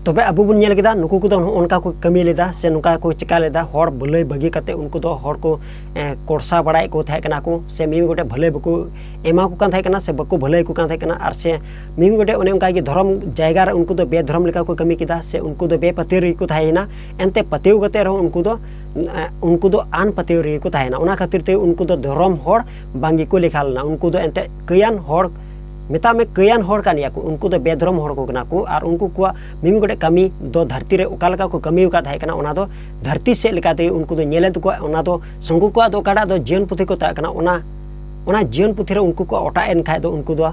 ᱛᱚᱵᱮ ᱟᱵᱚ ᱵᱚᱱ ᱧᱮᱞ ᱠᱮᱫᱟ, ᱱᱩᱠᱩ ᱠᱚᱫᱚ ᱱᱚᱜᱼᱚ ᱱᱚᱝᱠᱟ ᱠᱚ ᱠᱟᱹᱢᱤ ᱞᱮᱫᱟ ᱥᱮ ᱱᱚᱝᱠᱟ ᱠᱚ ᱪᱤᱠᱟ ᱞᱮᱫᱟ᱾ ᱦᱚᱲ ᱵᱷᱟᱹᱞᱟᱹᱭ ᱵᱟᱹᱜᱤ ᱠᱟᱛᱮ ᱩᱱᱠᱩ ᱫᱚ ᱦᱚᱲ ᱠᱚ, ᱮ, ᱠᱚᱲᱥᱟ ᱵᱟᱲᱟᱭᱮᱫ ᱠᱚ ᱛᱟᱦᱮᱸ ᱠᱟᱱᱟ ᱠᱚ, ᱥᱮ ᱢᱤᱢᱤᱫ ᱜᱚᱴᱮᱡ ᱵᱷᱟᱹᱞᱟᱹᱭ ᱵᱟᱠᱚ ᱮᱢᱟ ᱠᱚ ᱠᱟᱱ ᱛᱟᱦᱮᱸ ᱠᱟᱱᱟ, ᱥᱮ ᱵᱟᱠᱚ ᱵᱷᱟᱹᱞᱟᱹᱭ ᱠᱚ ᱠᱟᱱ ᱛᱟᱦᱮᱸ ᱠᱟᱱᱟ, ᱟᱨ ᱥᱮ ᱢᱤᱢᱤᱫ ᱜᱚᱴᱮᱡ ᱚᱱᱮ ᱚᱱᱠᱟ ᱜᱮ ᱫᱷᱚᱨᱚᱢ ᱡᱟᱭᱜᱟ ᱨᱮ ᱩᱱᱠᱩ ᱫᱚ ᱵᱮᱫᱷᱚᱨᱚᱢ ᱞᱮᱠᱟ ᱠᱚ ᱠᱟᱹᱢᱤ ᱠᱮᱫᱟ, ᱥᱮ ᱩᱱᱠᱩ ᱫᱚ ᱵᱮᱯᱟᱹᱛᱭᱟᱹᱣ ᱨᱮᱜᱮ ᱠᱚ ᱛᱟᱦᱮᱸᱭᱮᱱᱟ᱾ ᱮᱱᱛᱮ ᱯᱟᱹᱛᱭᱟᱹᱣ ᱠᱟᱛᱮ ᱨᱮᱦᱚᱸ ᱩᱱᱠᱩ ᱫᱚ, ᱮ, ᱩᱱᱠᱩ ᱫᱚ ᱟᱱ ᱯᱟᱹᱛᱭᱟᱹᱣ ᱨᱮᱜᱮ ᱠᱚ ᱛᱟᱦᱮᱸᱭᱮᱱᱟ᱾ ᱚᱱᱟ ᱠᱷᱟᱹᱛᱤᱨ ᱛᱮ ᱩᱱᱠᱩ ᱫᱚ ᱫᱷᱚᱨᱚᱢ ᱦᱚᱲ ᱵᱟᱝ ᱜᱮᱠᱚ ᱞᱮᱠᱷᱟ ᱞᱮᱱᱟ᱾ ᱩᱱᱠᱩ ᱫᱚ ᱮᱱᱛᱮ ᱠᱟᱹᱭᱟᱱ ᱦᱚᱲ, ᱢᱮᱛᱟᱜ ᱢᱮ ᱠᱟᱹᱭᱟᱱ ᱦᱚᱲ ᱠᱟᱱ ᱜᱮᱭᱟ ᱠᱚ᱾ ᱩᱱᱠᱩ ᱫᱚ ᱵᱮᱫᱷᱚᱨᱚᱢ ᱦᱚᱲ ᱠᱚ ᱠᱟᱱᱟ ᱠᱚ, ᱟᱨ ᱩᱱᱠᱩ ᱠᱚᱣᱟᱜ ᱢᱤᱢᱤᱫ ᱜᱚᱴᱮᱡ ᱠᱟᱹᱢᱤ ᱫᱚ ᱫᱷᱟᱹᱨᱛᱤ ᱨᱮ ᱚᱠᱟ ᱞᱮᱠᱟ ᱠᱚ ᱠᱟᱹᱢᱤ ᱟᱠᱟᱫ ᱛᱟᱦᱮᱸ ᱠᱟᱱᱟ, ᱚᱱᱟ ᱫᱚ ᱫᱷᱟᱹᱨᱛᱤ ᱥᱮᱫ ᱞᱮᱠᱟ ᱛᱮᱜᱮ ᱩᱱᱠᱩ ᱫᱚ ᱧᱮᱞᱮᱫ ᱛᱟᱠᱚᱣᱟ᱾ ᱚᱱᱟ ᱫᱚ ᱩᱱᱠᱩ ᱠᱚᱣᱟᱜ ᱫᱚ ᱚᱠᱟᱴᱟᱜ ᱫᱚ ᱡᱤᱭᱚᱱ ᱯᱩᱛᱷᱤ ᱠᱚ ᱢᱮᱛᱟᱜ ᱠᱟᱱᱟ, ᱚᱱᱟ, ᱚᱱᱟ ᱡᱤᱭᱚᱱ ᱯᱩᱛᱷᱤ ᱨᱮ ᱩᱱᱠᱩ ᱠᱚ ᱚᱴᱟᱜ ᱮᱱ ᱠᱷᱟᱡ ᱫᱚ ᱩᱱᱠᱩ ᱫᱚ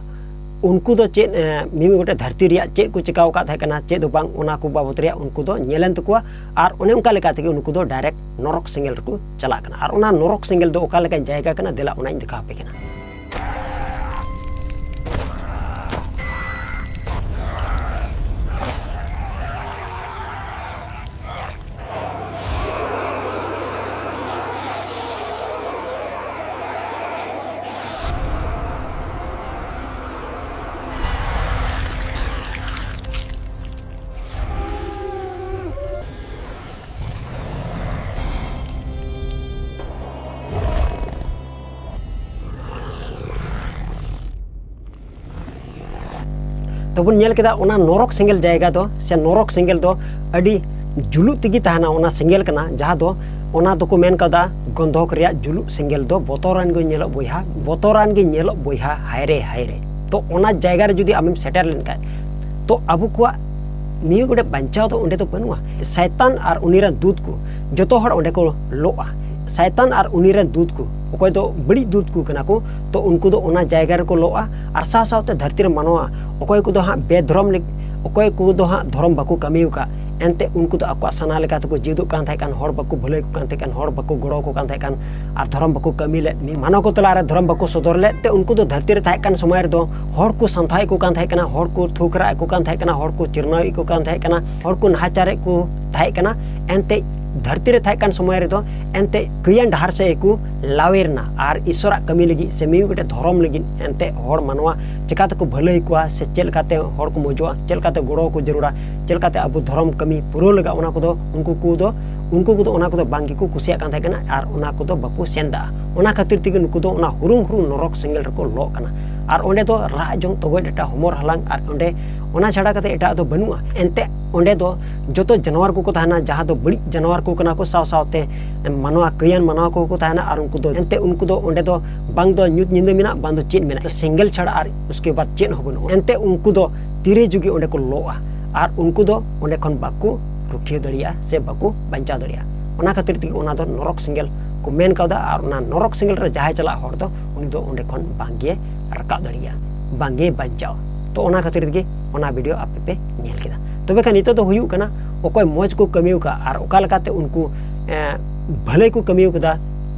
ᱩᱱᱠᱩ ᱫᱚ ᱪᱮᱫ, ᱮ, ᱢᱤᱢᱤᱫ ᱜᱚᱴᱮᱡ ᱫᱷᱟᱹᱨᱛᱤ ᱨᱮᱭᱟᱜ ᱪᱮᱫ ᱠᱚ ᱪᱤᱠᱟᱹ ᱟᱠᱟᱫ ᱛᱟᱦᱮᱸ ᱠᱟᱱᱟ, ᱪᱮᱫ ᱫᱚ ᱵᱟᱝ, ᱚᱱᱟ ᱠᱚ ᱵᱟᱵᱚᱫ ᱨᱮᱭᱟᱜ ᱩᱱᱠᱩ ᱫᱚ ᱧᱮᱞᱮᱱ ᱛᱟᱠᱚᱣᱟ᱾ ᱟᱨ ᱚᱱᱮ ᱚᱱᱠᱟ ᱞᱮᱠᱟ ᱛᱮᱜᱮ ᱩᱱᱠᱩ ᱫᱚ direct ᱱᱚᱨᱚᱠ ᱥᱮᱸᱜᱮᱞ ᱨᱮᱠᱚ ᱪᱟᱞᱟᱜ ᱠᱟᱱᱟ᱾ ᱟᱨ ᱚᱱᱟ ᱱᱚᱨᱚᱠ ᱥᱮᱸᱜᱮᱞ ᱫᱚ ᱚᱠᱟ ᱞᱮᱠᱟᱱ ᱡᱟᱭᱜᱟ ᱠᱟᱱᱟ, ᱫᱮᱞᱟ ᱚᱱᱟᱧ ᱫᱮᱠᱷᱟᱣ ᱟᱯᱮ ᱠᱟᱱᱟ᱾ ᱛᱚᱵᱚᱱ ᱧᱮᱞ ᱠᱮᱫᱟ, ᱚᱱᱟ ᱱᱚᱨᱚᱠ ᱥᱮᱸᱜᱮᱞ ᱡᱟᱭᱜᱟ ᱫᱚ, ᱥᱮ ᱱᱚᱨᱚᱠ ᱥᱮᱸᱜᱮᱞ ᱫᱚ ᱟᱹᱰᱤ ᱡᱩᱞᱩᱜ ᱛᱮᱜᱮ ᱛᱟᱦᱮᱱᱟ᱾ ᱚᱱᱟ ᱥᱮᱸᱜᱮᱞ ᱠᱟᱱᱟ, ᱡᱟᱦᱟᱸ ᱫᱚ, ᱚᱱᱟ ᱫᱚᱠᱚ ᱢᱮᱱ ᱠᱟᱫᱟ, ᱜᱚᱱᱫᱷᱚᱠ ᱨᱮᱭᱟᱜ ᱡᱩᱞᱩᱜ ᱥᱮᱸᱜᱮᱞ ᱫᱚ ᱵᱚᱛᱚᱨᱟᱱ ᱜᱮ ᱧᱮᱞᱚᱜ ᱵᱚᱭᱦᱟ, ᱵᱚᱛᱚᱨᱟᱱ ᱜᱮ ᱧᱮᱞᱚᱜ ᱵᱚᱭᱦᱟ, ᱦᱟᱭ ᱨᱮ, ᱦᱟᱭ ᱨᱮ᱾ ᱛᱚ ᱚᱱᱟ ᱡᱟᱭᱜᱟ ᱨᱮ ᱡᱩᱫᱤ ᱟᱢᱮᱢ ᱥᱮᱴᱮᱨ ᱞᱮᱱᱠᱷᱟᱱ, ᱛᱚ ᱟᱵᱚ ᱠᱚᱣᱟᱜ ᱢᱤᱫ ᱜᱚᱴᱮᱡ ᱵᱟᱧᱪᱟᱣ ᱫᱚ ᱚᱸᱰᱮ ᱫᱚ ᱵᱟᱹᱱᱩᱜᱼᱟ᱾ ᱥᱟᱭᱛᱟᱱ ᱟᱨ ᱩᱱᱤ ᱨᱮᱱ ᱫᱩᱛ ᱠᱚ ᱡᱚᱛᱚ ᱦᱚᱲ ᱚᱸᱰᱮ ᱠᱚ ᱞᱚᱜᱼᱟ᱾ ᱥᱟᱭᱛᱟᱱ ᱟᱨ ᱩᱱᱤ ᱨᱮᱱ ᱫᱩᱛ ᱠᱚ, ᱚᱠᱚᱭ ᱫᱚ ᱵᱟᱹᱲᱤᱡ ᱫᱩᱛ ᱠᱚ ᱠᱟᱱᱟ ᱠᱚ, ᱛᱚ ᱩᱱᱠᱩ ᱫᱚ ᱚᱱᱟ ᱡᱟᱭᱜᱟ ᱨᱮᱠᱚ ᱞᱚᱜᱼᱟ᱾ ᱟᱨ ᱥᱟᱶ ᱥᱟᱶᱛᱮ ᱫᱷᱟᱹᱨᱛᱤ ᱨᱮ ᱢᱟᱱᱣᱟ, ᱚᱠᱚᱭ ᱠᱚᱫᱚ ᱦᱟᱸᱜ ᱵᱮᱫᱷᱚᱨᱚᱢ ᱞᱮ-, ᱚᱠᱚᱭ ᱠᱚᱫᱚ ᱦᱟᱸᱜ ᱫᱷᱚᱨᱚᱢ ᱵᱟᱠᱚ ᱠᱟᱹᱢᱤ ᱟᱠᱟᱫ, ᱮᱱᱛᱮ ᱩᱱᱠᱩ ᱫᱚ ᱟᱠᱚᱣᱟᱜ ᱥᱟᱱᱟ ᱞᱮᱠᱟ ᱛᱮᱠᱚ ᱡᱤᱫᱚᱜ ᱠᱟᱱ ᱛᱟᱦᱮᱸ ᱠᱟᱱ, ᱦᱚᱲ ᱵᱟᱠᱚ ᱵᱷᱟᱹᱞᱟᱹᱭ ᱠᱚ ᱠᱟᱱ ᱛᱟᱦᱮᱸ ᱠᱟᱱ, ᱦᱚᱲ ᱵᱟᱠᱚ ᱜᱚᱲᱚ ᱟᱠᱚ ᱠᱟᱱ ᱛᱟᱦᱮᱸ ᱠᱟᱱ, ᱟᱨ ᱫᱷᱚᱨᱚᱢ ᱵᱟᱠᱚ ᱠᱟᱹᱢᱤ ᱞᱮᱫ, ᱢᱟᱱᱣᱟ ᱠᱚ ᱛᱟᱞᱟ ᱨᱮ ᱫᱷᱚᱨᱚᱢ ᱵᱟᱠᱚ ᱥᱚᱫᱚᱨ ᱞᱮᱫ ᱛᱮ, ᱩᱱᱠᱩ ᱫᱚ ᱫᱷᱟᱹᱨᱛᱤ ᱨᱮ ᱛᱟᱦᱮᱸ ᱠᱟᱱ ᱥᱚᱢᱚᱭ ᱨᱮᱫᱚ ᱦᱚᱲ ᱠᱚ ᱥᱟᱱᱛᱷᱟᱣᱮᱫ ᱠᱚ ᱠᱟᱱ ᱛᱟᱦᱮᱸ ᱠᱟᱱᱟ, ᱦᱚᱲ ᱠᱚ ᱛᱷᱩᱠ ᱨᱟᱜ ᱮᱫ ᱠᱚ ᱠᱟᱱ ᱛᱟᱦᱮᱸ ᱠᱟᱱᱟ, ᱦᱚᱲ ᱠᱚ ᱪᱤᱨᱱᱟᱹᱣᱮᱫ ᱠᱚ ᱠᱟᱱ ᱛᱟᱦᱮᱸ ᱠᱟᱱᱟ, ᱦᱚᱲ ᱠᱚ ᱱᱟᱦᱟᱪᱟᱨᱮᱫ ᱠᱚ ᱛᱟᱦᱮᱸ ᱠᱟᱱᱟ᱾ ᱮᱱᱛᱮ ᱫᱷᱟᱹᱨᱛᱤ ᱨᱮ ᱛᱟᱦᱮᱸ ᱠᱟᱱ ᱥᱚᱢᱚᱭ ᱨᱮᱫᱚ ᱮᱱᱛᱮ ᱠᱟᱹᱭᱟᱱ ᱰᱟᱦᱟᱨ ᱥᱮᱫ ᱜᱮᱠᱚ ᱞᱟᱣᱮᱨ ᱮᱱᱟ᱾ ᱟᱨ ᱤᱥᱚᱨᱟᱜ ᱠᱟᱹᱢᱤ ᱞᱟᱹᱜᱤᱫ ᱥᱮ ᱢᱤᱢᱤᱫ ᱜᱚᱴᱮᱡ ᱫᱷᱚᱨᱚᱢ ᱞᱟᱹᱜᱤᱫ ᱮᱱᱛᱮ ᱦᱚᱲ ᱢᱟᱱᱣᱟ ᱪᱮᱠᱟ ᱛᱮᱠᱚ ᱵᱷᱟᱹᱞᱟᱹᱭ ᱠᱚᱣᱟ ᱥᱮ ᱪᱮᱫ ᱞᱮᱠᱟᱛᱮ ᱦᱚᱲ ᱠᱚ ᱢᱚᱡᱚᱜᱼᱟ, ᱪᱮᱫ ᱞᱮᱠᱟᱛᱮ ᱜᱚᱲᱚ ᱠᱚ ᱡᱟᱹᱨᱩᱲᱟ, ᱪᱮᱫ ᱞᱮᱠᱟᱛᱮ ᱟᱵᱚ ᱫᱷᱚᱨᱚᱢ ᱠᱟᱹᱢᱤ ᱯᱩᱨᱟᱹᱣ ᱞᱟᱹᱜᱤᱫ, ᱚᱱᱟ ᱠᱚᱫᱚ ᱩᱱᱠᱩ ᱠᱚᱫᱚ, ᱩᱱᱠᱩ ᱠᱚᱫᱚ ᱚᱱᱟ ᱠᱚᱫᱚ ᱵᱟᱝ ᱜᱮᱠᱚ ᱠᱩᱥᱤᱭᱟᱜ ᱠᱟᱱ ᱛᱟᱦᱮᱸ ᱠᱟᱱᱟ ᱟᱨ ᱚᱱᱟ ᱠᱚᱫᱚ ᱵᱟᱠᱚ ᱥᱮᱱ ᱫᱟᱜᱼᱟ᱾ ᱚᱱᱟ ᱠᱷᱟᱹᱛᱤᱨ ᱛᱮᱜᱮ ᱱᱩᱠᱩ ᱫᱚ ᱚᱱᱟ ᱦᱩᱨᱩᱝ ᱦᱩᱨᱩᱝ ᱱᱚᱨᱚᱠ ᱥᱮᱸᱜᱮᱞ ᱨᱮᱠᱚ ᱞᱚᱜ ᱠᱟᱱᱟ᱾ ᱟᱨ ᱚᱸᱰᱮ ᱫᱚ ᱨᱟᱜ ᱡᱚᱝ, ᱛᱚᱜᱚᱡ ᱰᱟᱴᱟ, ᱦᱚᱢᱚᱨ ᱦᱟᱞᱟᱝ ᱟᱨ ᱚᱸᱰᱮ ᱚᱱᱟ ᱪᱷᱟᱰᱟ ᱠᱟᱛᱮ ᱮᱴᱟᱜ ᱫᱚ ᱵᱟᱹᱱᱩᱜᱼᱟ᱾ ᱮᱱᱛᱮ ᱚᱸᱰᱮ ᱫᱚ ᱡᱚᱛᱚ ᱡᱟᱱᱣᱟᱨ ᱠᱚᱠᱚ ᱛᱟᱦᱮᱱᱟ, ᱡᱟᱦᱟᱸ ᱫᱚ ᱵᱟᱹᱲᱤᱡ ᱡᱟᱱᱣᱟᱨ ᱠᱚ ᱠᱟᱱᱟ ᱠᱚ, ᱥᱟᱶ ᱥᱟᱶᱛᱮ ᱢᱟᱱᱣᱟ, ᱠᱟᱹᱭᱟᱱ ᱢᱟᱱᱣᱟ ᱠᱚᱦᱚᱸ ᱠᱚ ᱛᱟᱦᱮᱱᱟ᱾ ᱟᱨ ᱩᱱᱠᱩ ᱫᱚ ᱮᱱᱛᱮ ᱩᱱᱠᱩ ᱫᱚ ᱚᱸᱰᱮ ᱫᱚ ᱵᱟᱝ ᱫᱚ ᱧᱩᱛ ᱧᱤᱫᱟᱹ ᱢᱮᱱᱟᱜ, ᱵᱟᱝ ᱫᱚ ᱪᱮᱫ ᱢᱮᱱᱟᱜ, ᱥᱮᱸᱜᱮᱞ ᱪᱷᱟᱲᱟ ᱟᱨ ᱩᱥᱠᱮ ᱵᱟᱫ ᱪᱮᱫ ᱦᱚᱸ ᱵᱟᱹᱱᱩᱜᱼᱟ᱾ ᱮᱱᱛᱮ ᱩᱱᱠᱩ ᱫᱚ ᱛᱤᱨᱮ ᱡᱩᱜᱮ ᱚᱸᱰᱮ ᱠᱚ ᱞᱚᱜᱼᱟ ᱟᱨ ᱩᱱᱠᱩ ᱫᱚ ᱚᱸᱰᱮ ᱠᱷᱚᱱ ᱵᱟᱠᱚ ᱨᱩᱠᱷᱤᱭᱟᱹ ᱫᱟᱲᱮᱭᱟᱜᱼᱟ ᱥᱮ ᱵᱟᱠᱚ ᱵᱟᱧᱪᱟᱣ ᱫᱟᱲᱮᱭᱟᱜᱼᱟ᱾ ᱚᱱᱟ ᱠᱷᱟᱹᱛᱤᱨ ᱛᱮᱜᱮ ᱚᱱᱟ ᱫᱚ ᱱᱚᱨᱚᱠ ᱥᱮᱸᱜᱮᱞ ᱠᱚ ᱢᱮᱱ ᱠᱟᱣᱫᱟ᱾ ᱟᱨ ᱚᱱᱟ ᱱᱚᱨᱚᱠ ᱥᱮᱸᱜᱮᱞ ᱨᱮ ᱡᱟᱦᱟᱸᱭ ᱪᱟᱞᱟᱜ ᱦᱚᱲ ᱫᱚ ᱩᱱᱤ ᱫᱚ ᱚᱸᱰᱮ ᱠᱷᱚᱱ ᱵᱟᱝ ᱜᱮ ᱨᱟᱠᱟᱵ ᱫᱟᱲᱮᱭᱟᱜᱼᱟ᱾ ᱵᱟᱝᱜᱮ ᱵᱟᱧᱪᱟᱣᱟ᱾ ᱛᱚ ᱚᱱᱟ ᱠᱷᱟᱹᱛᱤᱨ ᱛᱮᱜᱮ ᱚᱱᱟ ᱵᱷᱤᱰᱤᱭᱳ ᱟᱯᱮ ᱯᱮ ᱧᱮᱞ ᱠᱮᱫᱟ᱾ ᱛᱚᱵᱮ ᱠᱷᱟᱱ ᱱᱤᱛᱚᱜ ᱫᱚ ᱦᱩᱭᱩᱜ ᱠᱟᱱᱟ, ᱚᱠᱚᱭ ᱢᱚᱡᱽ ᱠᱚ ᱠᱟᱹᱢᱤ ᱟᱠᱟᱫ ᱟᱨ ᱚᱠᱟ ᱞᱮᱠᱟᱛᱮ ᱩᱱᱠᱩ, ᱮᱸ, ᱵᱷᱟᱹᱞᱟᱹᱭ ᱠᱚ ᱠᱟᱹᱢᱤ ᱟᱠᱟᱫᱟ,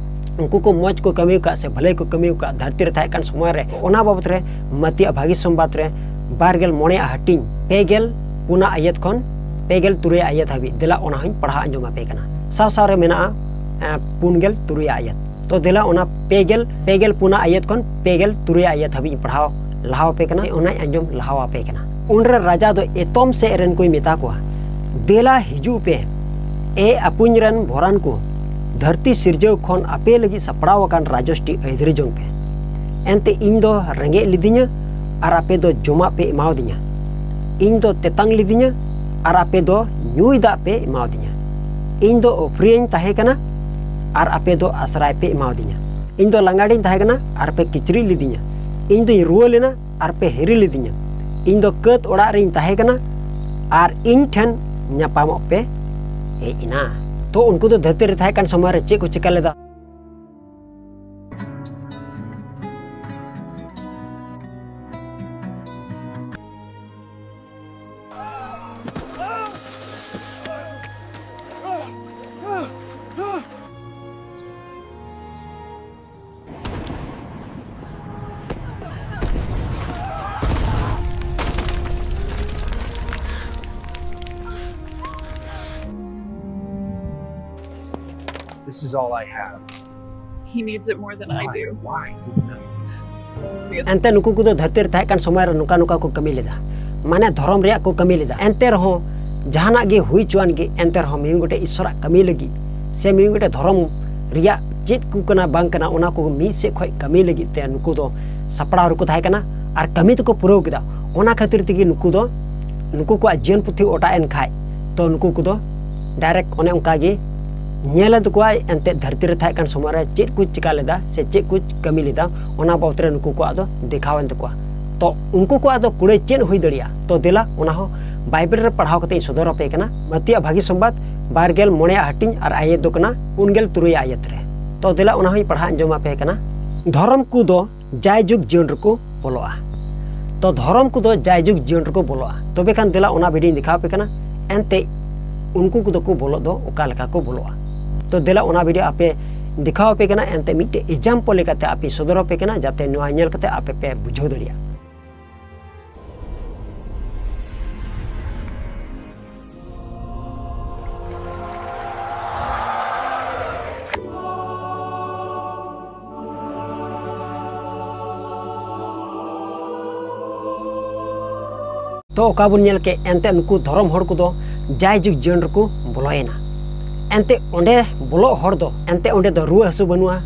ᱩᱱᱠᱩ ᱠᱚ ᱢᱚᱡᱽ ᱠᱚ ᱠᱟᱹᱢᱤ ᱟᱠᱟᱫ ᱥᱮ ᱵᱷᱟᱹᱞᱟᱹᱭ ᱠᱚ ᱠᱟᱹᱢᱤ ᱟᱠᱟᱫ ᱫᱷᱟᱹᱨᱛᱤ ᱨᱮ ᱛᱟᱦᱮᱸ ᱠᱟᱱ ᱥᱚᱢᱚᱭ ᱨᱮ, ᱚᱱᱟ ᱵᱟᱵᱚᱛ ᱨᱮ ᱢᱟᱹᱛᱤᱭᱟᱜ ᱵᱷᱟᱹᱜᱤ ᱥᱚᱢᱵᱟᱫ ᱨᱮ ᱵᱟᱨ ᱜᱮᱞ ᱢᱚᱬᱮ ᱟᱜ ᱦᱟᱹᱴᱤᱧ ᱯᱮ ᱜᱮᱞ ᱯᱩᱱᱟᱜ ᱟᱭᱟᱛ ᱠᱷᱚᱱ ᱯᱮ ᱜᱮᱞ ᱛᱩᱨᱩᱭ ᱟᱭᱟᱛ ᱦᱟᱹᱵᱤᱡ᱾ ᱫᱮᱞᱟ ᱚᱱᱟ ᱦᱚᱸᱧ ᱯᱟᱲᱦᱟᱣ ᱟᱸᱡᱚᱢ ᱟᱯᱮ ᱠᱟᱱᱟ᱾ ᱥᱟᱶ ᱥᱟᱶ ᱨᱮ ᱢᱮᱱᱟᱜᱼᱟ, ᱮᱸ, ᱯᱩᱱ ᱜᱮᱞ ᱛᱩᱨᱩᱭ ᱟᱭᱟᱛ᱾ ᱛᱚ ᱫᱮᱞᱟ ᱚᱱᱟ ᱯᱮ ᱜᱮᱞ, ᱯᱮ ᱜᱮᱞ ᱯᱩᱱᱟᱜ ᱟᱭᱟᱛ ᱠᱷᱚᱱ ᱯᱮ ᱜᱮᱞ ᱛᱩᱨᱩᱭ ᱟᱭᱟᱛ ᱦᱟᱹᱵᱤᱡ ᱤᱧ ᱯᱟᱲᱦᱟᱣ ᱞᱟᱦᱟ ᱟᱯᱮ ᱠᱟᱱᱟ, ᱥᱮ ᱚᱱᱟᱧ ᱟᱸᱡᱚᱢ ᱞᱟᱦᱟ ᱟᱯᱮ ᱠᱟᱱᱟ᱾ ᱩᱱᱨᱮ ᱨᱟᱡᱟ ᱫᱚ ᱮᱛᱚᱢ ᱥᱮᱫ ᱨᱮᱱ ᱠᱚᱭ ᱢᱮᱛᱟ ᱠᱚᱣᱟ, "ᱫᱮᱞᱟ ᱦᱤᱡᱩᱜ ᱯᱮ, ᱮ ᱟᱹᱯᱩᱧ ᱨᱮᱱ ᱵᱷᱚᱨᱟᱱ ᱠᱚ, ᱫᱷᱟᱹᱨᱛᱤ ᱥᱤᱨᱡᱟᱹᱣ ᱠᱷᱚᱱ ᱟᱯᱮ ᱞᱟᱹᱜᱤᱫ ᱥᱟᱯᱲᱟᱣ ᱟᱠᱟᱱ ᱨᱟᱡᱚᱥᱴᱤ ᱟᱹᱭᱫᱟᱹᱨᱤ ᱡᱚᱝ ᱯᱮ᱾ ᱮᱱᱛᱮ ᱤᱧ ᱫᱚ ᱨᱮᱸᱜᱮᱡ ᱞᱤᱫᱤᱧᱟ ᱟᱨ ᱟᱯᱮ ᱫᱚ ᱡᱚᱢᱟᱜ ᱯᱮ ᱮᱢᱟᱣᱫᱤᱧᱟ, ᱤᱧ ᱫᱚ ᱛᱮᱛᱟᱝ ᱞᱤᱫᱤᱧᱟ ᱟᱨ ᱟᱯᱮ ᱫᱚ ᱧᱩᱭ ᱫᱟᱜ ᱯᱮ ᱮᱢᱟᱣᱫᱤᱧᱟ, ᱤᱧ ᱫᱚ ᱟᱹᱯᱷᱨᱤᱭᱟᱹᱧ ᱛᱟᱦᱮᱸ ᱠᱟᱱᱟ ᱟᱨ ᱟᱯᱮ ᱫᱚ ᱟᱥᱨᱟᱭ ᱯᱮ ᱮᱢᱟᱣᱫᱤᱧᱟ, ᱤᱧ ᱫᱚ ᱞᱟᱸᱜᱟᱲᱤᱧ ᱛᱟᱦᱮᱸ ᱠᱟᱱᱟ ᱟᱨ ᱯᱮ ᱠᱤᱪᱨᱤᱡ ᱞᱤᱫᱤᱧᱟ, ᱤᱧ ᱫᱚᱧ ᱨᱩᱣᱟᱹ ᱞᱮᱱᱟ ᱟᱨ ᱯᱮ ᱦᱤᱨᱤ ᱞᱤᱫᱤᱧᱟ, ᱤᱧ ᱫᱚ ᱠᱟᱹᱛ ᱚᱲᱟᱜ ᱨᱤᱧ ᱛᱟᱦᱮᱸ ᱠᱟᱱᱟ ᱟᱨ ᱤᱧ ᱴᱷᱮᱱ ᱧᱟᱯᱟᱢᱚᱜ ᱯᱮ ᱦᱮᱡ ᱮᱱᱟ᱾" ᱛᱚ ᱩᱱᱠᱩ ᱫᱚ ᱫᱷᱟᱹᱨᱛᱤ ᱨᱮ ᱛᱟᱦᱮᱸ ᱠᱟᱱ ᱥᱚᱢᱚᱭ ᱨᱮ ᱪᱮᱫ ᱠᱚ ᱪᱤᱠᱟ ᱞᱮᱫᱟ? This is all I have. He needs it more than I do. Why? Why? Ente nuku kudo dharti re tahe kan somay re nuka nuka ko kami leda. Mane dhorom reya ko kami leda. Ente reho jahana ge hui chuan ge ente reho mimi gote isora kami lagi. Se mimi gote dhorom reya chit ku kana bang kana ona ko mi se khoi kami lagi te nuku do sapra ruku tahe kana ar kami to ko purau kida. Ona khatir tigi nuku do nuku ko ajian puthi ota en khai. To nuku kudo direct one onka ge ᱧᱮᱞ ᱮᱫ ᱠᱚᱣᱟᱭ ᱮᱱᱛᱮᱫ ᱫᱷᱟᱹᱨᱛᱤ ᱨᱮ ᱛᱟᱦᱮᱸ ᱠᱟᱱ ᱥᱚᱢᱚᱭ ᱨᱮ ᱪᱮᱫ ᱠᱚ ᱪᱤᱠᱟ ᱞᱮᱫᱟ ᱥᱮ ᱪᱮᱫ ᱠᱚ ᱠᱟᱹᱢᱤ ᱞᱮᱫᱟ, ᱚᱱᱟ ᱵᱟᱵᱚᱛ ᱨᱮ ᱱᱩᱠᱩ ᱠᱚᱣᱟᱜ ᱫᱚ ᱫᱮᱠᱷᱟᱣ ᱮᱱ ᱛᱟᱠᱚᱣᱟ᱾ ᱛᱚ ᱩᱱᱠᱩ ᱠᱚᱣᱟᱜ ᱫᱚ ᱠᱩᱲᱟᱹᱭ ᱪᱮᱫ ᱦᱩᱭ ᱫᱟᱲᱮᱭᱟᱜᱼᱟ? ᱛᱚ ᱫᱮᱞᱟ ᱚᱱᱟ ᱦᱚᱸ ᱵᱟᱭᱵᱮᱞ ᱨᱮ ᱯᱟᱲᱦᱟᱣ ᱠᱟᱛᱮ ᱤᱧ ᱥᱚᱫᱚᱨ ᱟᱯᱮ ᱠᱟᱱᱟ᱾ ᱢᱟᱛᱤᱭᱟᱜ ᱵᱷᱟᱹᱜᱤ ᱥᱚᱢᱵᱟᱫ ᱵᱟᱨ ᱜᱮᱞ ᱢᱚᱬᱮ ᱟᱜ ᱦᱟᱹᱴᱤᱧ ᱟᱨ ᱟᱭᱟᱛ ᱫᱚ ᱠᱟᱱᱟ ᱯᱩᱱ ᱜᱮᱞ ᱛᱩᱨᱩᱭ ᱟᱭᱟᱛ ᱨᱮ᱾ ᱛᱚ ᱫᱮᱞᱟ ᱚᱱᱟ ᱦᱚᱸᱧ ᱯᱟᱲᱦᱟᱣ ᱟᱸᱡᱚᱢ ᱟᱯᱮ ᱠᱟᱱᱟ᱾ ᱫᱷᱚᱨᱚᱢ ᱠᱚᱫᱚ ᱡᱟᱭᱡᱩᱜᱽ ᱡᱤᱭᱚᱱ ᱨᱮᱠᱚ ᱵᱚᱞᱚᱜᱼᱟ᱾ ᱛᱚ ᱫᱷᱚᱨᱚᱢ ᱠᱚᱫᱚ ᱡᱟᱭᱡᱩᱜᱽ ᱡᱤᱭᱚᱱ ᱨᱮᱠᱚ ᱵᱚᱞᱚᱜᱼᱟ᱾ ᱛᱚᱵᱮ ᱠᱷᱟᱱ ᱫᱮᱞᱟ ᱚᱱᱟ ᱵᱷᱤᱰᱤᱭᱳᱧ ᱫᱮᱠᱷᱟᱣ ᱟᱯᱮ ᱠᱟᱱᱟ, ᱮᱱᱛᱮ ᱩᱱᱠᱩ ᱠᱚᱫᱚ ᱠᱚ ᱵᱚᱞᱚᱜ ᱫᱚ ᱚᱠᱟ ᱞᱮᱠᱟ ᱠᱚ ᱵᱚᱞᱚᱜᱼᱟ᱾ ᱛᱚ ᱫᱮᱞᱟ ᱚᱱᱟ ᱵᱷᱤᱰᱤᱭᱳ ᱟᱯᱮ ᱫᱮᱠᱷᱟᱣ ᱟᱯᱮ ᱠᱟᱱᱟ, ᱮᱱᱛᱮ ᱢᱤᱫᱴᱮᱡ ᱮᱠᱡᱟᱢᱯᱚᱞ ᱞᱮᱠᱟᱛᱮ ᱟᱯᱮ ᱥᱚᱫᱚᱨ ᱟᱯᱮ ᱠᱟᱱᱟ, ᱡᱟᱛᱮ ᱱᱚᱣᱟ ᱧᱮᱞ ᱠᱟᱛᱮ ᱟᱯᱮ ᱯᱮ ᱵᱩᱡᱷᱟᱹᱣ ᱫᱟᱲᱮᱭᱟᱜᱼᱟ᱾ ᱛᱚ ᱚᱠᱟ ᱵᱚᱱ ᱧᱮᱞ ᱠᱮᱫ, ᱮᱱᱛᱮ ᱱᱩᱠᱩ ᱫᱷᱚᱨᱚᱢ ᱦᱚᱲ ᱠᱚᱫᱚ ᱡᱟᱭᱡᱩᱜᱽ ᱡᱤᱭᱚᱱ ᱨᱮᱠᱚ ᱵᱚᱞᱚᱭᱮᱱᱟ᱾ ᱮᱱᱛᱮ ᱚᱸᱰᱮ ᱵᱚᱞᱚᱜ ᱦᱚᱲ ᱫᱚ, ᱮᱱᱛᱮ ᱚᱸᱰᱮ ᱫᱚ ᱨᱩᱣᱟᱹ ᱦᱟᱹᱥᱩ ᱵᱟᱹᱱᱩᱜᱼᱟ,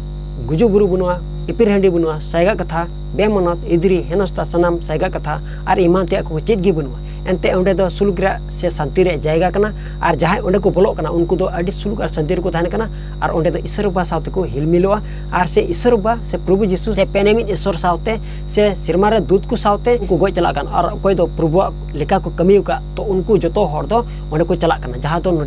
ᱜᱩᱡᱩᱜ ᱵᱩᱨᱩ ᱵᱟᱹᱱᱩᱜᱼᱟ, ᱮᱯᱤᱨ ᱦᱟᱺᱰᱤ ᱵᱟᱹᱱᱩᱜᱼᱟ, ᱥᱟᱭᱜᱟᱜ ᱠᱟᱛᱷᱟ, ᱵᱮᱢᱟᱱᱚᱛ, ᱤᱫᱨᱤ, ᱦᱮᱱᱚᱥᱛᱟ, ᱥᱟᱱᱟᱢ ᱥᱟᱭᱜᱟᱜ ᱠᱟᱛᱷᱟ ᱟᱨ ᱮᱢᱟᱱ ᱛᱮᱭᱟᱜ ᱠᱚ ᱪᱮᱫ ᱜᱮ ᱵᱟᱹᱱᱩᱜᱼᱟ᱾ ᱮᱱᱛᱮ ᱚᱸᱰᱮ ᱫᱚ ᱥᱩᱞᱩᱠ ᱨᱮᱭᱟᱜ ᱥᱮ ᱥᱟᱱᱛᱤ ᱨᱮᱭᱟᱜ ᱡᱟᱭᱜᱟ ᱠᱟᱱᱟ᱾ ᱟᱨ ᱡᱟᱦᱟᱸᱭ ᱚᱸᱰᱮ ᱠᱚ ᱵᱚᱞᱚᱜ ᱠᱟᱱᱟ, ᱩᱱᱠᱩ ᱫᱚ ᱟᱹᱰᱤ ᱥᱩᱞᱩᱠ ᱟᱨ ᱥᱟᱱᱛᱤ ᱨᱮᱠᱚ ᱛᱟᱦᱮᱱ ᱠᱟᱱᱟ᱾ ᱟᱨ ᱚᱸᱰᱮ ᱫᱚ ᱤᱥᱚᱨ ᱵᱟᱵᱟ ᱥᱟᱶ ᱛᱮᱠᱚ ᱦᱤᱞᱢᱤᱞᱚᱜᱼᱟ᱾ ᱟᱨ ᱥᱮ ᱤᱥᱚᱨ ᱵᱟᱵᱟ ᱥᱮ ᱯᱨᱚᱵᱷᱩ ᱡᱤᱥᱩ ᱥᱮ ᱯᱮᱱᱮᱢᱤᱡ ᱤᱥᱚᱨ ᱥᱟᱶᱛᱮ ᱥᱮ ᱥᱮᱨᱢᱟ ᱨᱮ ᱫᱩᱛ ᱠᱚ ᱥᱟᱶᱛᱮ ᱩᱱᱠᱩ ᱜᱚᱡ ᱪᱟᱞᱟᱜ ᱠᱟᱱ, ᱟᱨ ᱚᱠᱚᱭ ᱫᱚ ᱯᱨᱚᱵᱷᱩᱣᱟᱜ ᱞᱮᱠᱟ ᱠᱚ ᱠᱟᱹᱢᱤ ᱟᱠᱟᱫ, ᱛᱚ ᱩᱱᱠᱩ ᱡᱚᱛᱚ ᱦᱚᱲ ᱫᱚ ᱚᱸᱰᱮ ᱠᱚ ᱪᱟᱞᱟᱜ ᱠᱟᱱᱟ, ᱡᱟᱦᱟᱸ ᱫᱚ,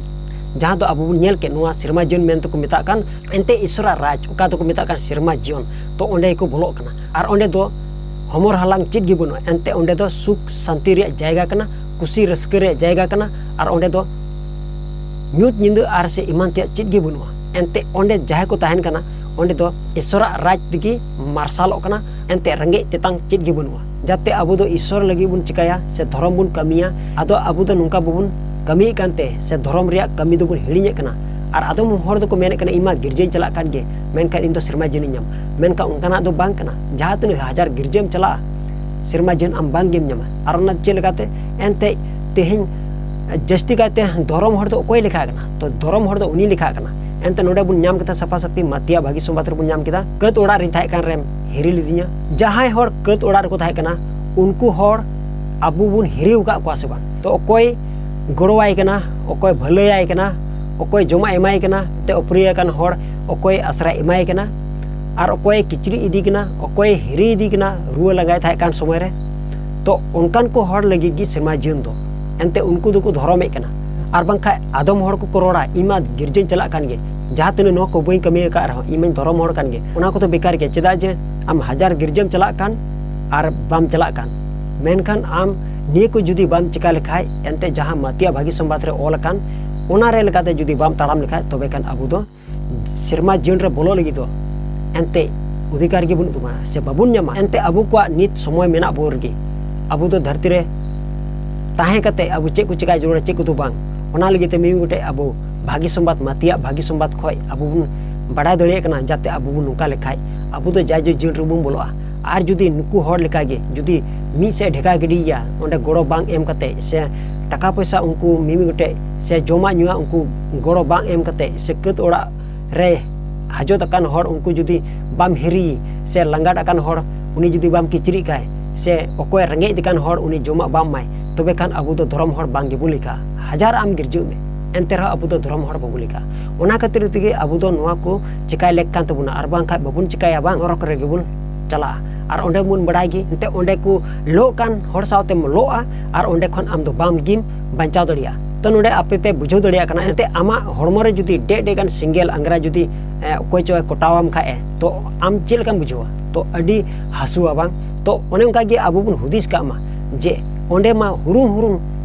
ᱡᱟᱦᱟᱸ ᱫᱚ ᱟᱵᱚ ᱵᱚᱱ ᱧᱮᱞ ᱠᱮᱫ, ᱱᱚᱣᱟ ᱥᱮᱨᱢᱟ ᱡᱤᱭᱚᱱ ᱢᱮᱱᱛᱮ ᱠᱚ ᱢᱮᱛᱟᱜ ᱠᱟᱱ᱾ ᱮᱱᱛᱮ ᱤᱥᱚᱨᱟᱜ ᱨᱟᱡᱽ, ᱚᱠᱟ ᱫᱚᱠᱚ ᱢᱮᱛᱟᱜ ᱠᱟᱱ ᱥᱮᱨᱢᱟ ᱡᱤᱭᱚᱱ, ᱛᱚ ᱚᱸᱰᱮ ᱜᱮᱠᱚ ᱵᱚᱞᱚᱜ ᱠᱟᱱᱟ᱾ ᱟᱨ ᱚᱸᱰᱮ ᱫᱚ ᱦᱚᱢᱚᱨ ᱦᱟᱞᱟᱝ ᱪᱮᱫ ᱜᱮ ᱵᱟᱹᱱᱩᱜᱼᱟ᱾ ᱮᱱᱛᱮ ᱚᱸᱰᱮ ᱫᱚ ᱥᱩᱠ ᱥᱟᱱᱛᱤ ᱨᱮᱭᱟᱜ ᱡᱟᱭᱜᱟ ᱠᱟᱱᱟ, ᱠᱩᱥᱤ ᱨᱟᱹᱥᱠᱟᱹ ᱨᱮᱭᱟᱜ ᱡᱟᱭᱜᱟ ᱠᱟᱱᱟ᱾ ᱟᱨ ᱚᱸᱰᱮ ᱫᱚ ᱧᱩᱛ ᱧᱤᱫᱟᱹ ᱟᱨ ᱥᱮ ᱮᱢᱟᱱ ᱛᱮᱭᱟᱜ ᱪᱮᱫ ᱜᱮ ᱵᱟᱹᱱᱩᱜᱼᱟ᱾ ᱮᱱᱛᱮ ᱚᱸᱰᱮ ᱡᱟᱦᱟᱸᱭ ᱠᱚ ᱛᱟᱦᱮᱱ ᱠᱟᱱᱟ, ᱚᱸᱰᱮ ᱫᱚ ᱤᱥᱚᱨᱟᱜ ᱨᱟᱡᱽ ᱛᱮᱜᱮ ᱢᱟᱨᱥᱟᱞᱚᱜ ᱠᱟᱱᱟ᱾ ᱮᱱᱛᱮ ᱨᱮᱸᱜᱮᱡ ᱛᱮᱛᱟᱝ ᱪᱮᱫ ᱜᱮ ᱵᱟᱹᱱᱩᱜᱼᱟ᱾ ᱡᱟᱛᱮ ᱟᱵᱚ ᱫᱚ ᱤᱥᱚᱨ ᱞᱟᱹᱜᱤᱫ ᱵᱚᱱ ᱪᱤᱠᱟᱹᱭᱟ ᱥᱮ ᱫᱷᱚᱨᱚᱢ ᱵᱚᱱ ᱠᱟᱹᱢᱤᱭᱟ, ᱟᱫᱚ ᱟᱵᱚ ᱫᱚ ᱱᱚᱝᱠᱟ ᱵᱟᱵᱚᱱ ᱠᱟᱹᱢᱤᱭᱮᱫ ᱠᱟᱱᱛᱮ ᱥᱮ ᱫᱷᱚᱨᱚᱢ ᱨᱮᱭᱟᱜ ᱠᱟᱹᱢᱤ ᱫᱚᱵᱚᱱ ᱦᱤᱲᱤᱧᱮᱫ ᱠᱟᱱᱟ᱾ ᱟᱨ ᱟᱫᱚᱢ ᱦᱚᱲ ᱫᱚᱠᱚ ᱢᱮᱱᱮᱫ ᱠᱟᱱᱟ, "ᱤᱧ ᱢᱟ ᱜᱤᱨᱡᱟᱹᱧ ᱪᱟᱞᱟᱜ ᱠᱟᱱ ᱜᱮ, ᱢᱮᱱᱠᱷᱟᱱ ᱤᱧ ᱫᱚ ᱥᱮᱨᱢᱟ ᱡᱤᱭᱚᱱᱤᱧ ᱧᱟᱢᱟ᱾" ᱢᱮᱱᱠᱷᱟᱱ ᱚᱱᱠᱟᱱᱟᱜ ᱫᱚ ᱵᱟᱝ ᱠᱟᱱᱟ᱾ ᱡᱟᱦᱟᱸ ᱛᱤᱱᱟᱹᱜ ᱦᱟᱡᱟᱨ ᱜᱤᱨᱡᱟᱹᱢ ᱪᱟᱞᱟᱜᱼᱟ, ᱥᱮᱨᱢᱟ ᱡᱤᱭᱚᱱ ᱟᱢ ᱵᱟᱝ ᱜᱮᱢ ᱧᱟᱢᱟ᱾ ᱟᱨ ᱚᱱᱟ ᱪᱮᱫ ᱞᱮᱠᱟᱛᱮ? ᱮᱱᱛᱮ ᱛᱮᱦᱮᱧ ᱡᱟᱹᱥᱛᱤ ᱠᱟᱭᱛᱮ ᱫᱷᱚᱨᱚᱢ ᱦᱚᱲ ᱫᱚ ᱚᱠᱚᱭ ᱞᱮᱠᱷᱟᱜ ᱠᱟᱱᱟ? ᱛᱚ ᱫᱷᱚᱨᱚᱢ ᱦᱚᱲ ᱫᱚ ᱩᱱᱤ ᱞᱮᱠᱷᱟᱜ ᱠᱟᱱᱟ᱾ ᱮᱱᱛᱮ ᱱᱚᱰᱮ ᱵᱚᱱ ᱧᱟᱢ ᱠᱮᱫᱟ ᱥᱟᱯᱷᱟ ᱥᱟᱹᱯᱷᱤ ᱢᱟᱛᱤᱭᱟ ᱵᱷᱟᱹᱜᱤ ᱥᱚᱢᱵᱟᱫ ᱨᱮᱵᱚᱱ ᱧᱟᱢ ᱠᱮᱫᱟ, "ᱠᱟᱹᱛ ᱚᱲᱟᱜ ᱨᱤᱧ ᱛᱟᱦᱮᱸ ᱠᱟᱱ ᱨᱮᱢ ᱦᱤᱨᱤ ᱞᱤᱫᱤᱧᱟ᱾" ᱡᱟᱦᱟᱸᱭ ᱦᱚᱲ ᱠᱟᱹᱛ ᱚᱲᱟᱜ ᱨᱮᱠᱚ ᱛᱟᱦᱮᱸ ᱠᱟᱱᱟ, ᱩᱱᱠᱩ ᱦᱚᱲ ᱟᱵᱚ ᱵᱚᱱ ᱦᱤᱨᱤ ᱟᱠᱟᱫ ᱠᱚᱣᱟ ᱥᱮ ᱵᱟᱝ? ᱛᱚ ᱚᱠᱚᱭ ᱜᱚᱲᱚᱣᱟᱭ ᱠᱟᱱᱟ, ᱚᱠᱚᱭ ᱵᱷᱟᱹᱞᱟᱹᱭᱟᱭ ᱠᱟᱱᱟ, ᱚᱠᱚᱭ ᱡᱚᱢᱟᱜ ᱮᱢᱟᱭ ᱠᱟᱱᱟ, ᱛᱮ ᱩᱯᱨᱤᱭᱟᱹ ᱟᱠᱟᱱ ᱦᱚᱲ ᱚᱠᱚᱭ ᱟᱥᱨᱟᱭ ᱮᱢᱟᱭ ᱠᱟᱱᱟ, ᱟᱨ ᱚᱠᱚᱭ ᱠᱤᱪᱨᱤᱡ ᱤᱫᱤ ᱠᱟᱱᱟ, ᱚᱠᱚᱭ ᱦᱤᱨᱤ ᱤᱫᱤ ᱠᱟᱱᱟ ᱨᱩᱣᱟᱹ ᱞᱟᱜᱟᱭ ᱛᱟᱦᱮᱸ ᱠᱟᱱ ᱥᱚᱢᱚᱭ ᱨᱮ, ᱛᱚ ᱚᱱᱠᱟᱱ ᱠᱚ ᱦᱚᱲ ᱞᱟᱹᱜᱤᱫ ᱜᱮ ᱥᱮᱨᱢᱟ ᱡᱤᱭᱚᱱ ᱫᱚ᱾ ᱮᱱᱛᱮ ᱩᱱᱠᱩ ᱫᱚᱠᱚ ᱫᱷᱚᱨᱚᱢᱮᱫ ᱠᱟᱱᱟ᱾ ᱟᱨ ᱵᱟᱝᱠᱷᱟᱡ ᱟᱫᱚᱢ ᱦᱚᱲ ᱠᱚᱠᱚ ᱨᱚᱲᱟ, "ᱤᱧ ᱢᱟ ᱜᱤᱨᱡᱟᱹᱧ ᱪᱟᱞᱟᱜ ᱠᱟᱱ ᱜᱮ, ᱡᱟᱦᱟᱸ ᱛᱤᱱᱟᱹᱜ ᱱᱚᱣᱟ ᱠᱚ ᱵᱟᱹᱧ ᱠᱟᱹᱢᱤ ᱟᱠᱟᱫ ᱨᱮᱦᱚᱸ ᱤᱧ ᱢᱟᱧ ᱫᱷᱚᱨᱚᱢ ᱦᱚᱲ ᱠᱟᱱ ᱜᱮ᱾" ᱚᱱᱟ ᱠᱚᱫᱚ ᱵᱮᱠᱟᱨ ᱜᱮᱭᱟ᱾ ᱪᱮᱫᱟᱜ ᱡᱮ ᱟᱢ ᱦᱟᱡᱟᱨ ᱜᱤᱨᱡᱟᱹᱢ ᱪᱟᱞᱟᱜ ᱠᱟᱱ ᱟᱨ ᱵᱟᱢ ᱪᱟᱞᱟᱜ ᱠᱟᱱ, ᱢᱮᱱᱠᱷᱟᱱ ᱟᱢ ᱱᱤᱭᱟᱹ ᱠᱚ ᱡᱩᱫᱤ ᱵᱟᱢ ᱪᱤᱠᱟ ᱞᱮᱠᱷᱟᱡ, ᱮᱱᱛᱮ ᱡᱟᱦᱟᱸ ᱢᱟᱹᱛᱤᱭᱟᱜ ᱵᱷᱟᱹᱜᱤ ᱥᱚᱢᱵᱟᱫ ᱨᱮ ᱚᱞ ᱟᱠᱟᱱ, ᱚᱱᱟ ᱨᱮ ᱞᱮᱠᱟᱛᱮ ᱡᱩᱫᱤ ᱵᱟᱢ ᱛᱟᱲᱟᱢ ᱞᱮᱠᱷᱟᱡ, ᱛᱚᱵᱮ ᱠᱷᱟᱱ ᱟᱵᱚ ᱫᱚ ᱥᱮᱨᱢᱟ ᱡᱤᱭᱚᱱ ᱨᱮ ᱵᱚᱞᱚᱜ ᱞᱟᱹᱜᱤᱫ ᱫᱚ ᱮᱱᱛᱮ ᱚᱫᱷᱤᱠᱟᱨ ᱜᱮ ᱵᱟᱹᱱᱩᱜ ᱛᱟᱵᱚᱱᱟ ᱥᱮ ᱵᱟᱵᱚᱱ ᱧᱟᱢᱟ᱾ ᱮᱱᱛᱮ ᱟᱵᱚ ᱠᱚᱣᱟᱜ ᱱᱤᱛ ᱥᱚᱢᱚᱭ ᱢᱮᱱᱟᱜ ᱵᱚᱱ ᱨᱮᱜᱮ ᱟᱵᱚ ᱫᱚ ᱫᱷᱟᱹᱨᱛᱤ ᱨᱮ ᱛᱟᱦᱮᱸ ᱠᱟᱛᱮ ᱟᱵᱚ ᱪᱮᱫ ᱠᱚ ᱪᱮᱠᱟᱭ ᱡᱟᱹᱨᱩᱲᱟ, ᱪᱮᱫ ᱠᱚᱫᱚ ᱵᱟᱝ, ᱚᱱᱟ ᱞᱟᱹᱜᱤᱫ ᱛᱮ ᱢᱤᱢᱤᱫ ᱜᱚᱴᱮᱡ ᱟᱵᱚ ᱵᱷᱟᱹᱜᱤ ᱥᱚᱢᱵᱟᱫ, ᱢᱟᱹᱛᱤᱭᱟᱜ ᱵᱷᱟᱹᱜᱤ ᱥᱚᱢᱵᱟᱫ ᱠᱷᱚᱡ ᱟᱵᱚ ᱵᱚᱱ ᱵᱟᱰᱟᱭ ᱫᱟᱲᱮᱭᱟᱜ ᱠᱟᱱᱟ, ᱡᱟᱛᱮ ᱟᱵᱚ ᱵᱚᱱ ᱱᱚᱝᱠᱟ ᱞᱮᱠᱷᱟᱡ ᱟᱵᱚ ᱫᱚ ᱡᱟᱭᱡᱩᱜᱽ ᱡᱤᱭᱚᱱ ᱨᱮᱵᱚᱱ ᱵᱚᱞᱚᱜᱼᱟ᱾ ᱟᱨ ᱡᱩᱫᱤ ᱱᱩᱠᱩ ᱦᱚᱲ ᱞᱮᱠᱟᱜᱮ ᱡᱩᱫᱤ ᱢᱤᱫ ᱥᱮᱫ ᱰᱷᱮᱠᱟ ᱜᱤᱰᱤᱭᱮᱭᱟ, ᱚᱸᱰᱮ ᱜᱚᱲᱚ ᱵᱟᱝ ᱮᱢ ᱠᱟᱛᱮ ᱥᱮ ᱴᱟᱠᱟ ᱯᱚᱭᱥᱟ ᱩᱱᱠᱩ ᱢᱤᱢᱤᱫ ᱜᱚᱴᱮᱡ ᱥᱮ ᱡᱚᱢᱟᱜ ᱧᱩᱣᱟᱜ ᱩᱱᱠᱩ ᱜᱚᱲᱚ ᱵᱟᱝ ᱮᱢ ᱠᱟᱛᱮ ᱥᱮ ᱠᱟᱹᱛ ᱚᱲᱟᱜ ᱨᱮ ᱦᱟᱡᱚᱛ ᱟᱠᱟᱱ ᱦᱚᱲ ᱩᱱᱠᱩ ᱡᱩᱫᱤ ᱵᱟᱢ ᱦᱤᱨᱤ ᱥᱮ ᱞᱟᱸᱜᱟᱰ ᱟᱠᱟᱱ ᱦᱚᱲ ᱩᱱᱤ ᱡᱩᱫᱤ ᱵᱟᱢ ᱠᱤᱪᱨᱤᱡ ᱠᱟᱭ ᱥᱮ ᱚᱠᱚᱭ ᱨᱮᱸᱜᱮᱡ ᱟᱠᱟᱱ ᱦᱚᱲ ᱩᱱᱤ ᱡᱚᱢᱟᱜ ᱵᱟᱢ ᱮᱢᱟᱭ, ᱛᱚᱵᱮ ᱠᱷᱟᱱ ᱟᱵᱚ ᱫᱚ ᱫᱷᱚᱨᱚᱢ ᱦᱚᱲ ᱵᱟᱝ ᱜᱮᱵᱚ ᱞᱮᱠᱷᱟᱜᱼᱟ᱾ ᱦᱟᱡᱟᱨ ᱟᱢ ᱜᱤᱨᱡᱟᱹᱜ ᱢᱮ, ᱮᱱᱛᱮ ᱨᱮᱦᱚᱸ ᱟᱵᱚ ᱫᱚ ᱫᱷᱚᱨᱚᱢ ᱦᱚᱲ ᱵᱟᱵᱚ ᱞᱮᱠᱷᱟᱜᱼᱟ᱾ ᱚᱱᱟ ᱠᱷᱟᱹᱛᱤᱨ ᱛᱮᱜᱮ ᱟᱵᱚ ᱫᱚ ᱱᱚᱣᱟ ᱠᱚ ᱪᱮᱠᱟᱭ ᱞᱮᱠ ᱠᱟᱱ ᱛᱟᱵᱚᱱᱟ, ᱟᱨ ᱵᱟᱝᱠᱷᱟᱡ ᱵᱟᱵᱚᱱ ᱪᱮᱠᱟᱭᱟ ᱵᱟᱝ, ᱱᱚᱨᱚᱠ ᱨᱮᱜᱮ ᱵᱚᱱ ᱪᱟᱞᱟᱜᱼᱟ᱾ ᱟᱨ ᱚᱸᱰᱮ ᱵᱚᱱ ᱵᱟᱲᱟᱭ ᱜᱮ, ᱮᱱᱛᱮ ᱚᱸᱰᱮ ᱠᱚ ᱞᱚᱜ ᱠᱟᱱ ᱦᱚᱲ ᱥᱟᱶᱛᱮᱢ ᱞᱚᱜᱼᱟ, ᱟᱨ ᱚᱸᱰᱮ ᱠᱷᱚᱱ ᱟᱢ ᱫᱚ ᱵᱟᱢ ᱜᱮᱢ ᱵᱟᱧᱪᱟᱣ ᱫᱟᱲᱮᱭᱟᱜᱼᱟ᱾ ᱛᱚ ᱱᱚᱰᱮ ᱟᱯᱮ ᱯᱮ ᱵᱩᱡᱷᱟᱹᱣ ᱫᱟᱲᱮᱭᱟᱜ ᱠᱟᱱᱟ, ᱮᱱᱛᱮ ᱟᱢᱟᱜ ᱦᱚᱲᱢᱚ ᱨᱮ ᱡᱩᱫᱤ ᱰᱮᱜ ᱰᱮᱜ ᱜᱟᱱ ᱥᱮᱸᱜᱮᱞ ᱟᱝᱜᱽᱨᱟ ᱡᱩᱫᱤ, ᱮ, ᱚᱠᱚᱭ ᱪᱚᱭ ᱠᱚᱴᱟᱣᱟᱢ ᱠᱷᱟᱡ ᱮ, ᱛᱚ ᱟᱢ ᱪᱮᱫ ᱞᱮᱠᱟᱢ ᱵᱩᱡᱷᱟᱹᱣᱟ? ᱛᱚ ᱟᱹᱰᱤ ᱦᱟᱹᱥᱩᱣᱟ ᱵᱟᱝ? ᱛᱚ ᱚᱱᱮ ᱚᱱᱠᱟ ᱜᱮ ᱟᱵᱚ ᱵᱚᱱ ᱦᱩᱫᱤᱥ ᱠᱟᱜ ᱢᱟ ᱡᱮ ᱚᱸᱰᱮ ᱢᱟ ᱦᱩᱨᱩᱝ ᱦᱩᱨᱩᱝ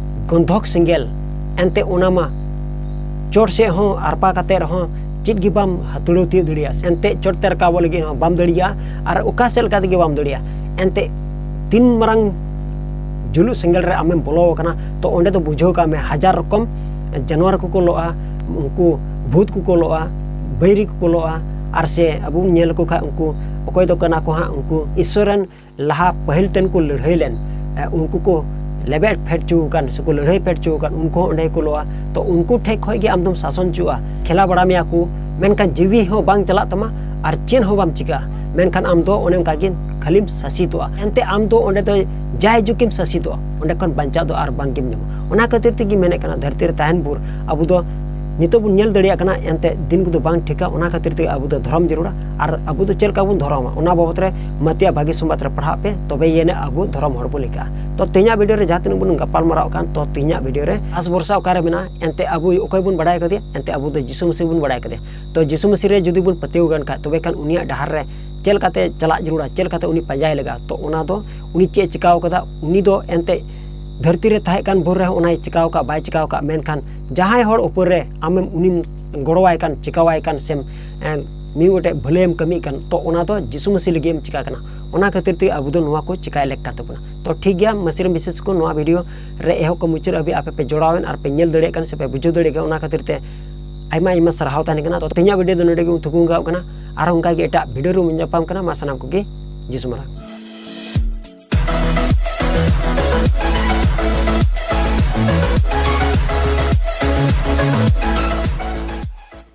ᱜᱚᱱᱫᱷᱚᱠ ᱥᱮᱸᱜᱮᱞ, ᱮᱱᱛᱮ ᱚᱱᱟ ᱢᱟ ᱪᱚᱴ ᱥᱮᱫ ᱦᱚᱸ ᱟᱨᱯᱟ ᱠᱟᱛᱮ ᱨᱮᱦᱚᱸ ᱪᱮᱫ ᱜᱮ ᱵᱟᱢ ᱦᱟᱹᱛᱲᱟᱹᱣ ᱛᱤᱭᱳᱜ ᱫᱟᱲᱮᱭᱟᱜᱼᱟ, ᱮᱱᱛᱮ ᱪᱚᱴ ᱛᱮ ᱨᱟᱠᱟᱵᱚᱜ ᱞᱟᱹᱜᱤᱫ ᱦᱚᱸ ᱵᱟᱢ ᱫᱟᱲᱮᱭᱟᱜᱼᱟ, ᱟᱨ ᱚᱠᱟ ᱥᱮᱫ ᱞᱮᱠᱟ ᱛᱮᱜᱮ ᱵᱟᱢ ᱫᱟᱲᱮᱭᱟᱜᱼᱟ᱾ ᱮᱱᱛᱮ ᱛᱤᱱ ᱢᱟᱨᱟᱝ ᱡᱩᱞᱩᱜ ᱥᱮᱸᱜᱮᱞ ᱨᱮ ᱟᱢᱮᱢ ᱵᱚᱞᱚ ᱟᱠᱟᱱᱟ, ᱛᱚ ᱚᱸᱰᱮ ᱫᱚ ᱵᱩᱡᱷᱟᱹᱣ ᱠᱟᱜ ᱢᱮ ᱦᱟᱡᱟᱨ ᱨᱚᱠᱚᱢ ᱡᱟᱱᱣᱟᱨ ᱠᱚᱠᱚ ᱞᱚᱜᱼᱟ, ᱩᱱᱠᱩ ᱵᱷᱩᱛ ᱠᱚᱠᱚ ᱞᱚᱜᱼᱟ, ᱵᱟᱹᱭᱨᱤ ᱠᱚᱠᱚ ᱞᱚᱜᱼᱟ, ᱟᱨ ᱥᱮ ᱟᱵᱚ ᱵᱚᱱ ᱧᱮᱞ ᱞᱮᱠᱚ ᱠᱷᱟᱱ ᱩᱱᱠᱩ ᱚᱠᱚᱭ ᱫᱚ ᱠᱟᱱᱟ ᱠᱚ ᱦᱟᱸᱜ ᱩᱱᱠᱩ ᱤᱥᱥᱚᱨ ᱨᱮᱱ ᱞᱟᱦᱟ ᱯᱟᱹᱦᱤᱞ ᱛᱮᱱ ᱠᱚ ᱞᱟᱹᱲᱦᱟᱹᱭ ᱞᱮᱱ, ᱮ, ᱩᱱᱠᱩ ᱠᱚ ᱞᱮᱵᱮᱫ ᱯᱷᱮᱰ ᱦᱚᱪᱚ ᱟᱠᱟᱱ ᱥᱮᱠᱚ ᱞᱟᱹᱲᱦᱟᱹᱭ ᱯᱷᱮᱰ ᱦᱚᱪᱚ ᱟᱠᱟᱱ, ᱩᱱᱠᱩ ᱦᱚᱸ ᱚᱸᱰᱮ ᱜᱮᱠᱚ ᱞᱚᱜᱼᱟ᱾ ᱛᱚ ᱩᱱᱠᱩ ᱴᱷᱮᱡ ᱠᱷᱚᱡ ᱜᱮ ᱟᱢ ᱫᱚᱢ ᱥᱟᱥᱚᱱ ᱦᱚᱪᱚᱜᱼᱟ, ᱠᱷᱮᱞᱟ ᱵᱟᱲᱟ ᱢᱮᱭᱟ ᱠᱚ, ᱢᱮᱱᱠᱷᱟᱱ ᱡᱤᱣᱤ ᱦᱚᱸ ᱵᱟᱝ ᱪᱟᱞᱟᱜ ᱛᱟᱢᱟ ᱟᱨ ᱪᱮᱫ ᱦᱚᱸ ᱵᱟᱢ ᱪᱤᱠᱟᱹᱜᱼᱟ, ᱢᱮᱱᱠᱷᱟᱱ ᱟᱢ ᱫᱚ ᱚᱱᱮ ᱚᱱᱠᱟ ᱜᱮ ᱠᱷᱟᱹᱞᱤᱢ ᱥᱟᱥᱤᱛᱚᱜᱼᱟ᱾ ᱮᱱᱛᱮ ᱟᱢ ᱫᱚ ᱚᱸᱰᱮ ᱫᱚ ᱡᱟᱭ ᱡᱩᱜᱽ ᱜᱮᱢ ᱥᱟᱥᱤᱛᱚᱜᱼᱟ, ᱚᱸᱰᱮ ᱠᱷᱚᱱ ᱵᱟᱧᱪᱟᱜ ᱫᱚ ᱟᱨ ᱵᱟᱝ ᱜᱮᱢ ᱧᱟᱢᱟ᱾ ᱚᱱᱟ ᱠᱷᱟᱹᱛᱤᱨ ᱛᱮᱜᱮ ᱢᱮᱱᱮᱫ ᱠᱟᱱᱟ, ᱫᱷᱟᱹᱨᱛᱤ ᱨᱮ ᱛᱟᱦᱮᱱ ᱵᱷᱳᱨ ᱟᱵᱚ ᱫᱚ ᱱᱤᱛᱚᱜ ᱵᱚᱱ ᱧᱮᱞ ᱫᱟᱲᱮᱭᱟᱜ ᱠᱟᱱᱟ, ᱮᱱᱛᱮ ᱫᱤᱱ ᱠᱚᱫᱚ ᱵᱟᱝ ᱴᱷᱤᱠᱟ, ᱚᱱᱟ ᱠᱷᱟᱹᱛᱤᱨ ᱛᱮᱜᱮ ᱟᱵᱚ ᱫᱚ ᱫᱷᱚᱨᱚᱢ ᱡᱟᱹᱨᱩᱲᱟ᱾ ᱟᱨ ᱟᱵᱚ ᱫᱚ ᱪᱮᱫ ᱞᱮᱠᱟ ᱵᱚᱱ ᱫᱷᱚᱨᱚᱢᱟ, ᱚᱱᱟ ᱵᱟᱵᱚᱫ ᱨᱮ ᱢᱟᱹᱛᱤᱭᱟᱜ ᱵᱷᱟᱹᱜᱤ ᱥᱚᱢᱵᱟᱫ ᱨᱮ ᱯᱟᱲᱦᱟᱜ ᱯᱮ, ᱛᱚᱵᱮ ᱭᱮᱱᱟ ᱟᱵᱚ ᱫᱷᱚᱨᱚᱢ ᱦᱚᱲ ᱵᱚ ᱞᱮᱠᱷᱟᱜᱼᱟ᱾ ᱛᱚ ᱛᱮᱦᱮᱧᱟᱜ ᱵᱷᱤᱰᱤᱭᱳ ᱨᱮ ᱡᱟᱦᱟᱸ ᱛᱤᱱᱟᱹᱜ ᱵᱚᱱ ᱜᱟᱯᱟᱞ ᱢᱟᱨᱟᱣ ᱠᱟᱱ, ᱛᱚ ᱛᱮᱦᱮᱧᱟᱜ ᱵᱷᱤᱰᱤᱭᱳ ᱨᱮ ᱟᱥ ᱵᱷᱚᱨᱥᱟ ᱚᱠᱟᱨᱮ ᱢᱮᱱᱟᱜᱼᱟ, ᱮᱱᱛᱮ ᱟᱵᱚ ᱚᱠᱚᱭ ᱵᱚᱱ ᱵᱟᱲᱟᱭ ᱠᱟᱫᱮᱭᱟ? ᱮᱱᱛᱮ ᱟᱵᱚ ᱫᱚ ᱡᱤᱥᱩ ᱢᱟᱹᱥᱤ ᱵᱚᱱ ᱵᱟᱲᱟᱭ ᱠᱟᱫᱮᱭᱟ᱾ ᱛᱚ ᱡᱤᱥᱩ ᱢᱟᱹᱥᱤ ᱨᱮ ᱡᱩᱫᱤ ᱵᱚᱱ ᱯᱟᱹᱛᱭᱟᱹᱣ ᱠᱟᱱ ᱠᱷᱟᱡ, ᱛᱚᱵᱮ ᱠᱷᱟᱱ ᱩᱱᱤᱭᱟᱜ ᱰᱟᱦᱟᱨ ᱨᱮ ᱪᱮᱫ ᱞᱮᱠᱟᱛᱮ ᱪᱟᱞᱟᱜ ᱡᱟᱹᱨᱩᱲᱟ, ᱪᱮᱫ ᱞᱮᱠᱟᱛᱮ ᱩᱱᱤ ᱯᱟᱸᱡᱟᱭ ᱞᱟᱜᱟᱜᱼᱟ᱾ ᱛᱚ ᱚᱱᱟ ᱫᱚ ᱩᱱᱤ ᱪᱮᱫ ᱮ ᱪᱤᱠᱟᱹᱣ ᱠᱟᱫᱟ, ᱩᱱᱤ ᱫᱚ ᱮᱱᱛᱮᱫ ᱫᱷᱟᱹᱨᱛᱤ ᱨᱮ ᱛᱟᱦᱮᱸ ᱠᱟᱱ ᱵᱷᱳᱨ ᱨᱮᱦᱚᱸ ᱚᱱᱟᱭ ᱪᱤᱠᱟᱹᱣ ᱠᱟᱜ ᱵᱟᱭ ᱪᱤᱠᱟᱹᱣ ᱠᱟᱜ, ᱢᱮᱱᱠᱷᱟᱱ ᱡᱟᱦᱟᱸᱭ ᱦᱚᱲ ᱩᱯᱚᱨ ᱨᱮ ᱟᱢᱮᱢ ᱩᱱᱤᱢ ᱜᱚᱲᱚᱣᱟᱭ ᱠᱟᱱ, ᱪᱤᱠᱟᱹᱣᱟᱭ ᱠᱟᱱ ᱥᱮᱢ ᱮᱸ, ᱢᱤᱫ ᱜᱚᱴᱮᱡ ᱵᱷᱟᱹᱞᱟᱹᱭᱮᱢ ᱠᱟᱹᱢᱤᱭᱮᱫ ᱠᱟᱱ, ᱛᱚ ᱚᱱᱟ ᱫᱚ ᱡᱤᱥᱩ ᱢᱟᱹᱥᱤ ᱞᱟᱹᱜᱤᱫ ᱮᱢ ᱪᱤᱠᱟᱹ ᱠᱟᱱᱟ᱾ ᱚᱱᱟ ᱠᱷᱟᱹᱛᱤᱨ ᱛᱮ ᱟᱵᱚ ᱫᱚ ᱱᱚᱣᱟ ᱠᱚ ᱪᱤᱠᱟᱹᱭ ᱞᱮᱠ ᱠᱟᱱ ᱛᱟᱵᱚᱱᱟ᱾ ᱛᱚ ᱴᱷᱤᱠ ᱜᱮᱭᱟ, ᱢᱟᱹᱥᱤ ᱨᱮᱱ ᱵᱤᱥᱮᱥ ᱠᱚ ᱱᱚᱣᱟ ᱵᱷᱤᱰᱤᱭᱳ ᱨᱮ ᱮᱦᱚᱵ ᱠᱷᱚᱱ ᱢᱩᱪᱟᱹᱫ ᱦᱟᱹᱵᱤᱡ ᱟᱯᱮ ᱯᱮ ᱡᱚᱲᱟᱣᱮᱱ ᱟᱨ ᱯᱮ ᱧᱮᱞ ᱫᱟᱲᱮᱭᱟᱜ ᱠᱟᱱ ᱥᱮ ᱯᱮ ᱵᱩᱡᱷᱟᱹᱣ ᱫᱟᱲᱮᱭᱟᱜ ᱠᱟᱱᱟ, ᱚᱱᱟ ᱠᱷᱟᱹᱛᱤᱨ ᱛᱮ ᱟᱭᱢᱟ ᱟᱭᱢᱟ ᱥᱟᱨᱦᱟᱣ ᱛᱟᱦᱮᱱ ᱠᱟᱱᱟ᱾ ᱛᱚ ᱛᱮᱦᱮᱧᱟᱜ ᱵᱷᱤᱰᱤᱭᱳ ᱫᱚ ᱱᱚᱰᱮ ᱜᱮᱵᱚᱱ ᱛᱷᱩᱠᱩᱢ ᱠᱟᱜ ᱠᱟᱱᱟ᱾ ᱟᱨᱦᱚᱸ ᱚᱱᱠᱟ ᱜᱮ ᱮᱴᱟᱜ ᱵᱷᱤᱰᱤᱭᱳ ᱨᱮᱵᱚᱱ ᱧᱟᱯᱟᱢ ᱠᱟᱱᱟ᱾ ᱢᱟ ᱥᱟᱱᱟᱢ ᱠᱚᱜᱮ ᱡᱤᱥᱩ ᱢᱟᱨᱟᱝ᱾